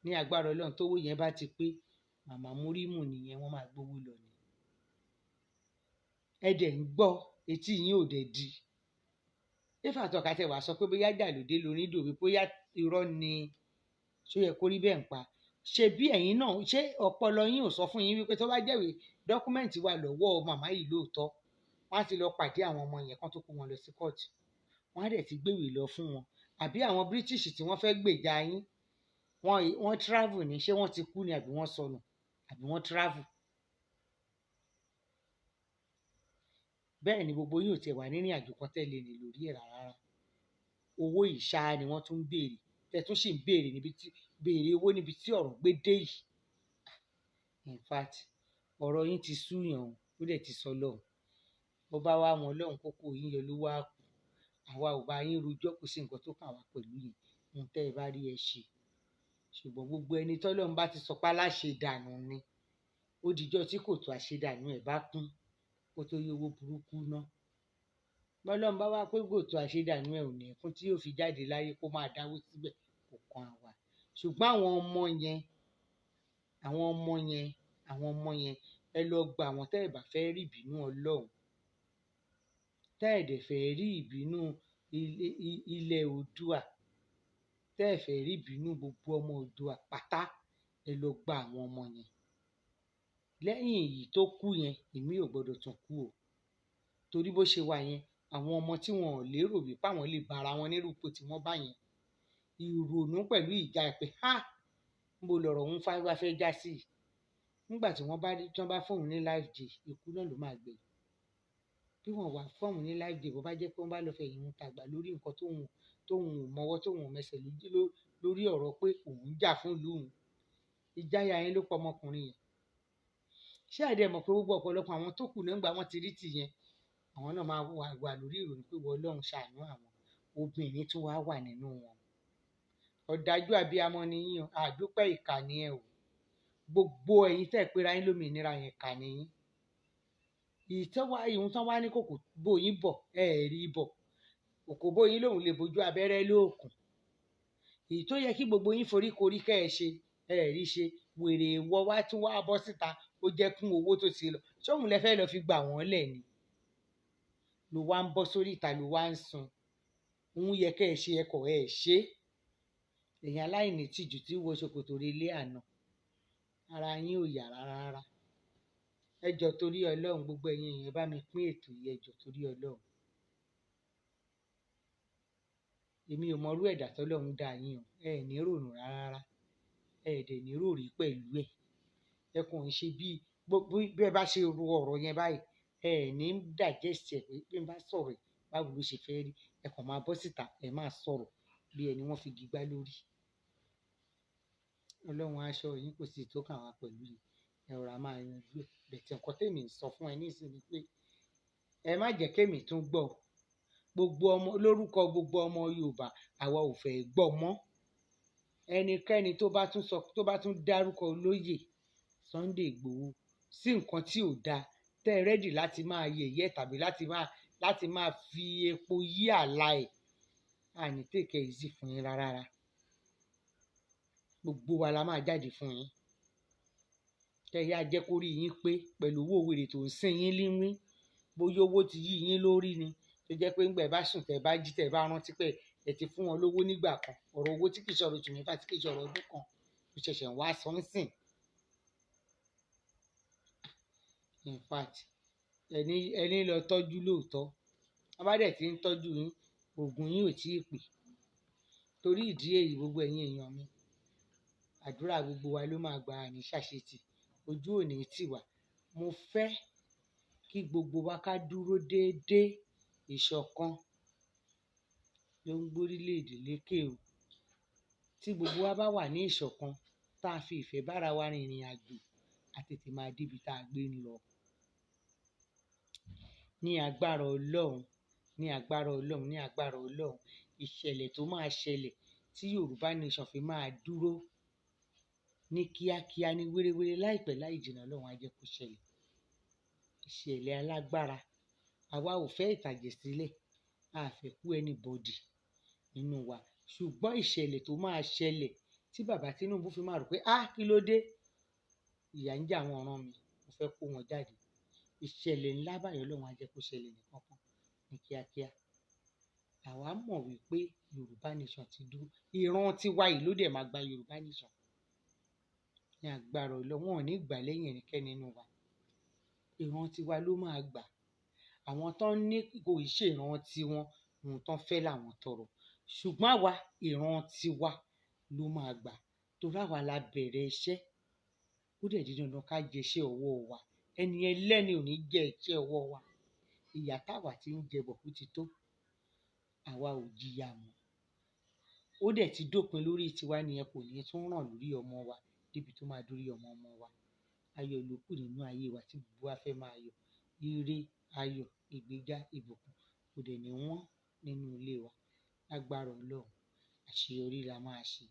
ní agbára Ọlọ́run, tówó yẹn bá ti pé, màmá múrímù nìyẹn, wọ́n máa gbówó lọ ni. Ẹ dẹ̀ ń gbọ́, etí yín ò dẹ̀ di. If àtọ̀kà tẹ wàá sọ pé bóyá jàlódé lorin dòwe, bóyá irọ́ ni, ṣó yẹ kó rí bẹ́ẹ̀ ń pa. Ṣé bí ẹ̀yin náà, ṣé ọpọlọ yín ò sọ fún yín wípé tó bá jẹ́wèé dọ́kúmẹ́ǹtì wà lọ́wọ́ màmá yìí lóòótọ́, wọ́n á ti lọ pàdé àwọn ọmọ yẹn kán tó kó wọn lọ sí kóòtù. Wọ́n á dẹ̀ ti gbéwèé lọ fún wọn. Àbí àwọn British tí wọ́n fẹ́ gbèjà yín, wọ́n travel ní, ṣé wọ́n ti kú ni àbí wọ́n sọnù, àbí wọ́n travel. Bẹ́ẹ̀ ni gbogbo yín ò tiẹ̀ wà nírìn àjò kan tẹ́lẹ̀ ní lórí ẹ̀ rárá. Owó ìṣá ni wọ́n tún ń béèrè, tẹ́ tún sì ń béèrè níbi tí béèrè owó níbi tí ọ̀rọ̀ gbé dé yìí. In fact, ọ̀rọ̀ yín ti súyàn o, ó dẹ̀ ti sọ lọ́hùn. Bó bá wá wọn lọ́hùn kókó yín yọ ló wá kù. Àwa ò bá yín rojọ́, kò sí nǹkan tó kàn wá pẹ̀lú yín. Ohun tẹ́ ẹ bá rí ẹ ṣe. Ṣùgbọ́n gbogbo ẹni tọ́lọ́run bá ti sọ pé aláṣedànù ni, ó dijọ́ tí kòtò àṣedànù ẹ̀ bá kún, kó tó yí owó burúkú ná. Bọ́lọ́run bá wá pé kòtò àṣedànù ẹ̀ ò ní kún tí yóò fi jáde láyé kó máa dáwó síbẹ̀, kò kan àwa. Ṣùgbọ́n àwọn ọmọ yẹn, àwọn ọmọ yẹn, àwọn ọmọ yẹn, ẹ lọ gba àwọn tẹ́ ẹ bá fẹ́ rí ìbínú Ọlọ́run, tẹ́ ẹ dẹ̀ fẹ́ rí ìbínú ilẹ̀ Oòduà, tẹ́ ẹ fẹ́ rí ìbínú gbogbo ọmọ Oòduà pátá, ẹ lọ gba àwọn ọmọ yẹn. Lẹ́yìn èyí tó kú yẹn, èmi ò gbọdọ̀ tún kú o. Torí bó ṣe wà yẹn, àwọn ọmọ tí wọn ò lérò wípé àwọn lè bá ara wọn nírú ipò tí wọ́n bá yẹn, ìrònú pẹ̀lú ìjà pé ha, níbo lọ̀rọ̀ òun wá fẹ́ já sí yìí. Nígbà tí wọ́n bá rí, tí wọ́n bá fún òun ní life day, ikú náà ló máa gbẹ̀yìn. Bí wọ́n wà fún òun ní life day, bó bá jẹ́ pé wọ́n bá lọ fẹ̀yìn òun tàgbà lórí nǹkan tóun ò mọwọ́, tóun ò mẹsẹ̀ lórí ọ̀rọ̀ pé òun ń jà fún ìlú òun. Ìjáyà yẹn ló pa ọmọkùnrin yẹn. Ṣé ẹ dẹ̀ mọ̀ pé gbogbo ọ̀pọ̀lọpọ̀ àwọn tó kù nígbà wọ́n ti rí tì yẹn, àwọn náà máa wà lórí ìrònú pé wọ́n Ọlọ́run ṣàánú àwọn. Obìnrin tún wá wà nínú wọn. Ọ̀dájú abiyamọ ni yín o, àdúpẹ́ ìkà ni ẹ o. Gbogbo ẹ̀yin tẹ́ ẹ pera yín lómìnira yẹn, ìkà ni yín. Ìhun tán wá ní kòkò bó yín bọ̀, ẹ rí bọ̀. Kòkò bó yín lòun lè bojú abẹ́rẹ́ lóòkùn. Èyí tó yẹ kí gbogbo yín foríkorí kẹ́ ẹ ṣe, ẹ rí ṣe. Wèrè wọ wá tún wá bọ́ síta, ó jẹ́ kún owó tó ti lọ. Ṣé òun lẹ fẹ́ lọ fi gbà wọ́n lẹ̀ ni? Ló wá ń bọ́ sórí ìta, ló wá ń sun. Òun yẹ kẹ́ ẹ ṣe, ẹ kọ̀ ẹ ṣe. Ẹ̀yin aláìní tìjú tí wọ ṣòkòtò relé àná. Ara yín ò yà rárá rárá. Ẹ jọ̀ọ́ torí Ọlọ́run, gbogbo ẹ̀yin èèyàn bá mi pín ètò yìí, ẹ jọ̀ọ́ torí Ọlọ́run. Èmi ò mọrú ẹ̀dá tọ́lọ́run dá yín o. Ẹ ní rònú rárá rárá. Ẹ dẹ̀ ní ròrí pẹ̀lú ẹ̀. Ẹ kàn ń ṣe bí ẹ bá ṣe ro ọ̀rọ̀ yẹn báyìí, ẹ ní digest ẹ̀ pé bí n bá sọ̀rọ̀ ẹ̀, báwo ló ṣe fẹ́ rí. Ẹ kàn máa bọ́ síta, ẹ máa sọ̀rọ̀ bí ẹni wọ́n fi igi gbá lórí. Ọlọ́run aṣọ yín kò sì tó kàn wá pẹ̀lú yín. Ẹ rọra máa yanjú ẹ̀. Bẹ̀tẹ̀ nǹkan tèmi ń sọ fún ẹ nísìnyí pé ẹ má jẹ́ kémi tún gbọ́. Gbogbo ọmọ lórúkọ gbogbo ọmọ Yorùbá, àwa ò fẹ́ gbọ́ mọ́. Ẹnikẹ́ni tó bá tún sọ, tó bá tún dárúkọ olóyè Sunday Igboho sí nǹkan tí ò da, tẹ́ ẹ rẹ́dì láti máa yẹ̀yẹ́ tàbí láti máa fi epo yí àlà ẹ̀, àní take it easy fún yín rárá. Gbogbo wa la máa jáde fún yín. Kẹ́ ẹ yá jẹ́ kó rí yín pé pẹ̀lú owó wèrè tó ń sìn yín líwín, bóyá owó ti yí yín lórí ni, tó jẹ́ pé ńgbà ẹ bá sùn tẹ́ ẹ bá jí tẹ́ ẹ bá rántí pé ẹ ti fún wọn lówó nígbà kan, ọ̀rọ̀ owó tí kì í ṣọ̀rọ̀ oṣù mẹ́fà, tí kì í ṣọ̀rọ̀ ọdún kan, ó ṣẹ̀ṣẹ̀ wá sọ ń sìn. In fact, ẹni lọ tọ́jú lóòótọ́. Wọ́n bá dẹ̀ ti ń tọ́jú yín, òògùn yín ò tí ì pè. Torí ìdí èyí, gbogbo ẹ̀yin èèyàn mi, àdúrà gbogbo wa ló máa gba àní ṣàṣetì. Ojú ò ní tì wá. Mo fẹ́ kí gbogbo wa ká dúró déédéé. Ìṣọ̀kan ló ń gbórílẹ̀-èdè lékè o. Tí gbogbo wa bá wà ní ìṣọ̀kan, tá a fi ìfẹ́ bára wa rìnrìn àjò, a tètè máa dé ibi tá a gbé ń lọ. Ní agbára Ọlọ́run, ní agbára Ọlọ́run, ní agbára Ọlọ́run, ìṣẹ̀lẹ̀ tó máa ṣẹlẹ̀ tí Yorùbá nation fi máa dúró ní kíákíá, ní wéréwéré, láìpẹ́ láì jìnnà, Ọlọ́run á jẹ́ kó ṣẹlẹ̀. Ìṣẹ̀lẹ̀ alágbára. Àwa ò fẹ́ ìtàjẹ̀ sílẹ̀, a fẹ́ kú anybody nínú wa. Ṣùgbọ́n ìṣẹ̀lẹ̀ tó máa ṣẹlẹ̀ tí bàbá Tinubu fi máa rò pé, "Á, kí ló dé? Ìyà ń jẹ àwọn ọ̀ràn mi, mo fẹ́ kó wọn jáde." Ìṣẹ̀lẹ̀ ńlá báyìí Ọlọ́run á jẹ́ kó ṣẹlẹ̀ ní kankan, ní kíákíá. Àwa mọ̀ wípé Yorùbá nation ti dúró. Ìran tiwa yìí ló dẹ̀ máa gba Yorùbá nation. Ní agbára Ọlọ́run, wọn ò ní gbà lẹ́yìn ẹnikẹ́ni nínú wa. Ìran tiwa ló máa gbà. Àwọn tó ń ní kò ì ṣe ìran tiwọn, ohun tó ń fẹ́ làwọn tọrọ. Ṣùgbọ́n àwa, ìran tiwa ló máa gbà. Torí àwa la bẹ̀rẹ̀ iṣẹ́. Ó dẹ̀ di dandan ká jẹ iṣẹ́ ọwọ́ wa. Ẹni ẹlẹ́ni ò ní jẹ iṣẹ́ ọwọ́ wa. Ìyà táwa tí ń jẹ bọ̀ ó ti tó. Àwa ò jìyà mọ́. Ó dẹ̀ ti dópin lórí tiwa nìyẹn, kò ní tún ràn lórí ọmọ wa débi tó máa dórí ọmọ ọmọ wa. Ayọ̀ ló kù nínú ayé wa tí gbogbo wa fẹ́ máa yọ̀. Ire, ayọ̀, ìgbéga, ìbùkún kò dẹ̀ ní wọ́n nínú ilé wa. Lágbára Ọlọ́run, àṣeyọrí la máa ṣe.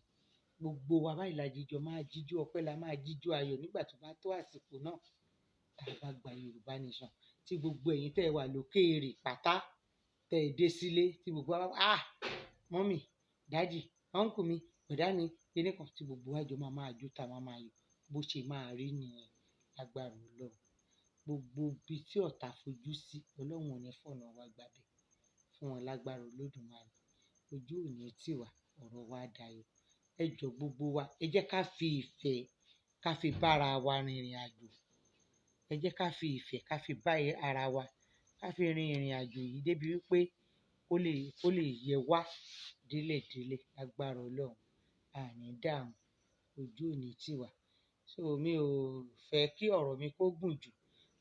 Gbogbo wa báyìí la jíjọ máa jíjó ọpẹ́, la máa jíjó ayọ̀ nígbà tó bá tó àsìkò náà tá a bá gba Yorùbá Nation, tí gbogbo ẹ̀yin tẹ́ ẹ wà lókèèrè pátá tẹ́ ẹ dé sílé, tí gbogbo wa bá, ah, mummy, daddy, uncle mi, bọ̀dá mi, kíní kan, tí gbogbo wa jọ máa máa jó tá a máa máa yọ̀. Bó ṣe máa rí nìyẹn lágbára Ọlọ́run. Gbogbo ibi tí ọ̀tá fojú sí, Ọlọ́run ò ní fọ̀nà wa gbàbẹ̀ fún wọn lágbára Olódùmarè. Ojú ò ní tì wá, ọ̀rọ̀ wa dayọ̀. Ẹ jọ gbogbo wa, ẹ jẹ́ ká fi ìfẹ́ ká fi bára wa rìnrìn àjò. Ẹ jẹ́ ká fi ìfẹ́ ká fi bá ara wa, ká fi rin ìrìn àjò yìí débi wípé kó lè yẹ wá délẹ̀délẹ̀ lágbára Ọlọ́run. A ní dààmú, ojú ò ní tì wá. So mi ò fẹ́ kí ọ̀rọ̀ mi kó gùn jù.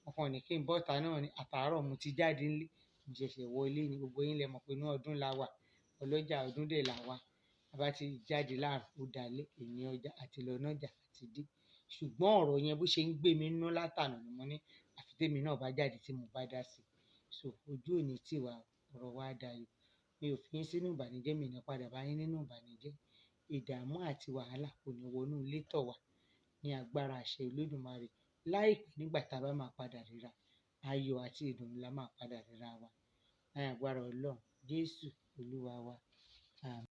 Mo kàn ní kí n bọ́ta náà ni. Àtàárọ̀ mo ti jáde nílé, mo ṣẹ̀ṣẹ̀ wọlé ni. Gbogbo yín lẹ mọ̀ pé inú ọdún la wà, ọlọ́jà ọdún dè là wà. A bá ti jáde láàárọ̀, ó dalẹ́, èní ọjà àti lọ nájà àti dé. Ṣùgbọ́n ọ̀rọ̀ yẹn bó ṣe ń gbé mi nínú látàná ni mo ní àfi tèmi náà bá jáde tí mo bá dá sí i. So ojú ò ní tì wá, ọ̀rọ̀ wa dayọ̀. Mi ò fi yín sínú ìbànújẹ́, mi ò ní padà bá yín nínú ìbànújẹ́. Ìdààmú àti wàhálà kò ní wọnú ilé tọ̀ wá ní agbára àṣẹ Olódùmarè. Láìpẹ́ nígbà tá a bá máa padà ríra, ayọ̀ àti ìdùnnú la máa padà ríra wa. Ní agbára Ọlọ́run, Jésù Olúwa wa. Àmín.